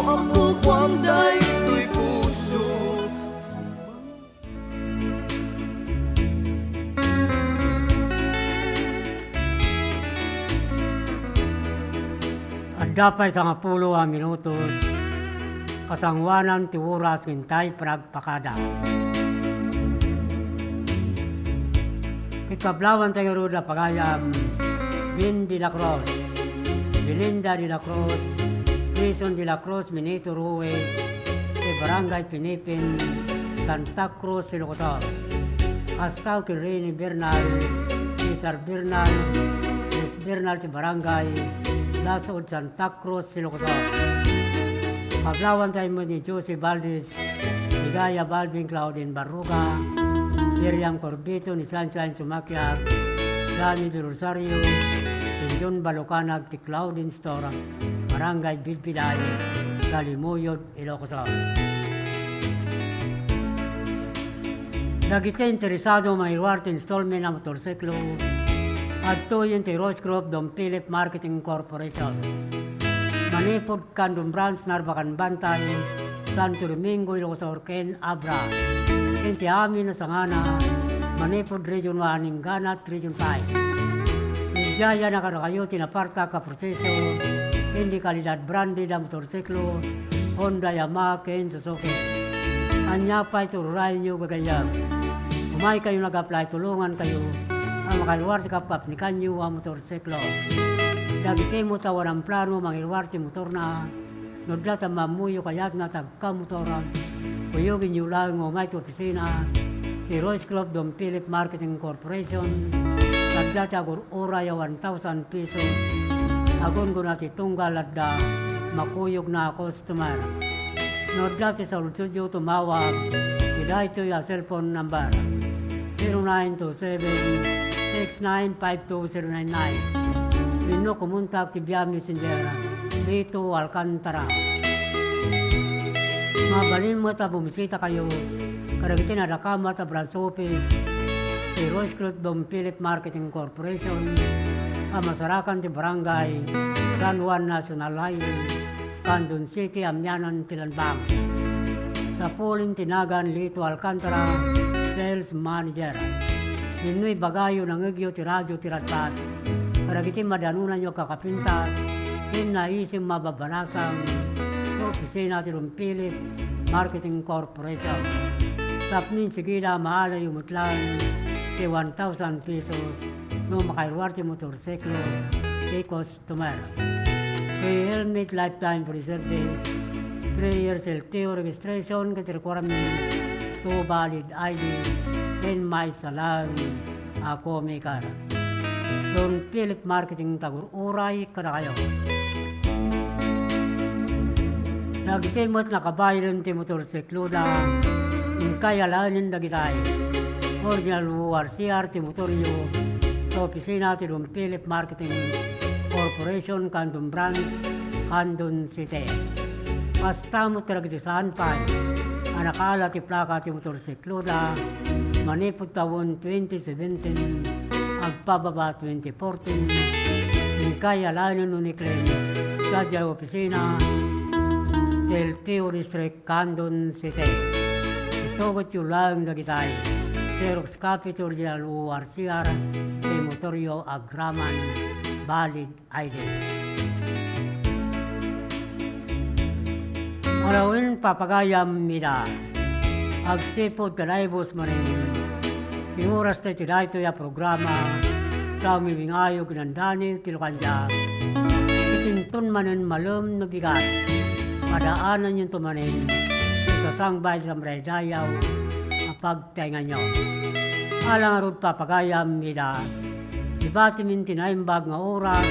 a kukuam daytoy puso. Adda pay sangapulo a minutos, kasangoanan ti oras ken tay panagpakada. Ket kablawanta ngarud a pagayam, Ben de la Cruz, Belinda de la Cruz, Jason de la Cruz, Benito Ruiz, ti Barangay Pinipin, Santa Cruz, Ilocos Sur. Kasta ken Rene Bernal, Cesar Bernal, Luis Bernal ti Barangay Lasud, Santa Cruz, Ilocos Sur. Kablawanta met ni Josie Valdez, Ligaya Balvin, Claudine Barruga, Miriam Corbito, ni Sunshine Sumakiag, Danny Del Rosario, ken John Balucanag ti Claudine Store, Barangay Bidbiday, Dalimuyod, Ilocos Sur. Dagiti interesado mangiruar ti installment a motorsiklo, adtoyen ti Rose Group Don Philip Marketing Corporation. Manipud Candon Branch, Narbacan Bantay, Santo Domingo, Ilocos Sur, ken Abra. Ken ti amin a sangana, manipud Region one, Inganat, Region five. Idiay a kadakayo ti napartak a proseso ken di kalidad branded a motorsiklo, Honda, Yamaha, ken Suzuki. Ania pay ti uray-uray yo gagayyem? Umaykayo nag-apply, tulongankayo a makairuar ti kapkapnikanyo a motorsiklo. Dagiti met a awan plano mangiruar ti motorna, no adda ta ammoyo kayatna ti agkamotor, kuyogenyo laeng nga umay ti opisina ti Royce Club Don Philip Marketing Corporation, adda ti agur-uray a one thousand pesos, agunggona ti tunggal adda makuyogna a customer. No adda ti saludsodyo, tumawag iti daytoy a cellphone number, zero nine two seven, six nine five two zero nine nine. Wenno kumontak ti via messenger, Lito Alcantara. Mabalin met a bumisitakayo kadagiti nadakamat a branch office ti Royce Club Don Philip Marketing Corporation a masarakan ti Barangay San Juan National Highway, Candon City, amianan ti Lanbang. Sapulin ti nagan Lito Alcantara, Sales Manager. Wenno ibagayo, nangngegyo ti radio ti Radbas kadagiti madanonanyo a kakapintas ken naisim a mababanasang ti opisina ti Don Philip Marketing Corporation. Tapno insigida, maalayo met laeng ti one thousand pesos no makairuar ti motorsiklo ti customer. Free helmet, lifetime free service, three years L T O registration ket requirements, two valid I D, ken maysa laeng a co-maker. Don Philip Marketing, tagur-uray kadakayo. Dagiti met nakabaylen ti motorsikloda, inkay alaenen dagitay. Original O R C R ti motoryo, ta opisina ti Don Philip Marketing Corporation, Candon Branch, Candon City. Kasta met kadagiti saan pay a nakaala ti plaka ti motorsikloda manipud tawen twenty seventeen agpababa twenty fourteen, inkay alaenen no ni-claim sadiay opisina Del Tio District, Candon City. Itugotyo laeng dagitay. Xerox copy to original O R C R, iti motoryo agraman, valid I D. Arawin papagayam ida. Agsipud ken ay bus manen, ti oras tayo ti daytoy a programa, sa umiwingayo ginandani ti lukandia. Itinton manen malem no bigat, padaananyon to manen, ti sasangbay ti samraydayaw a pagtaenganyo. Ala ngarud papagayam ida, ibatimin ti naimbag nga oras,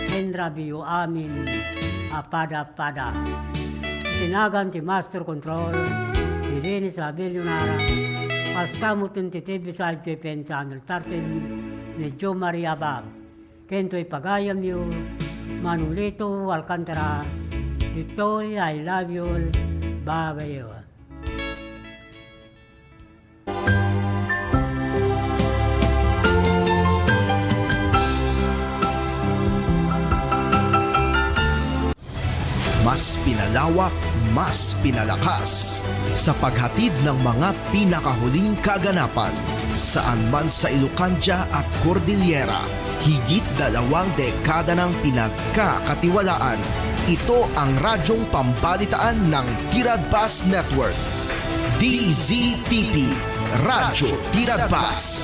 ken rabiyo amin a pada-pada. Iti nagan ti Master Control, ni Dennis Abel Yunara, kasta met ti T V Side T V Channel thirteen, ni Jo Maria Bab. Ken toy pagayamyo, Manolito Alcantara, ditoy I love you all, bye-bye. Mas pinalawak, mas pinalakas sa paghatid ng mga pinakahuling kaganapan saan man sa Ilocandia at Cordillera. Higit dalawang dekada ng pinagkakatiwalaan. Ito ang radyong pambalitaan ng Tiradpas Network. D Z T P, Radyo Tiradpas.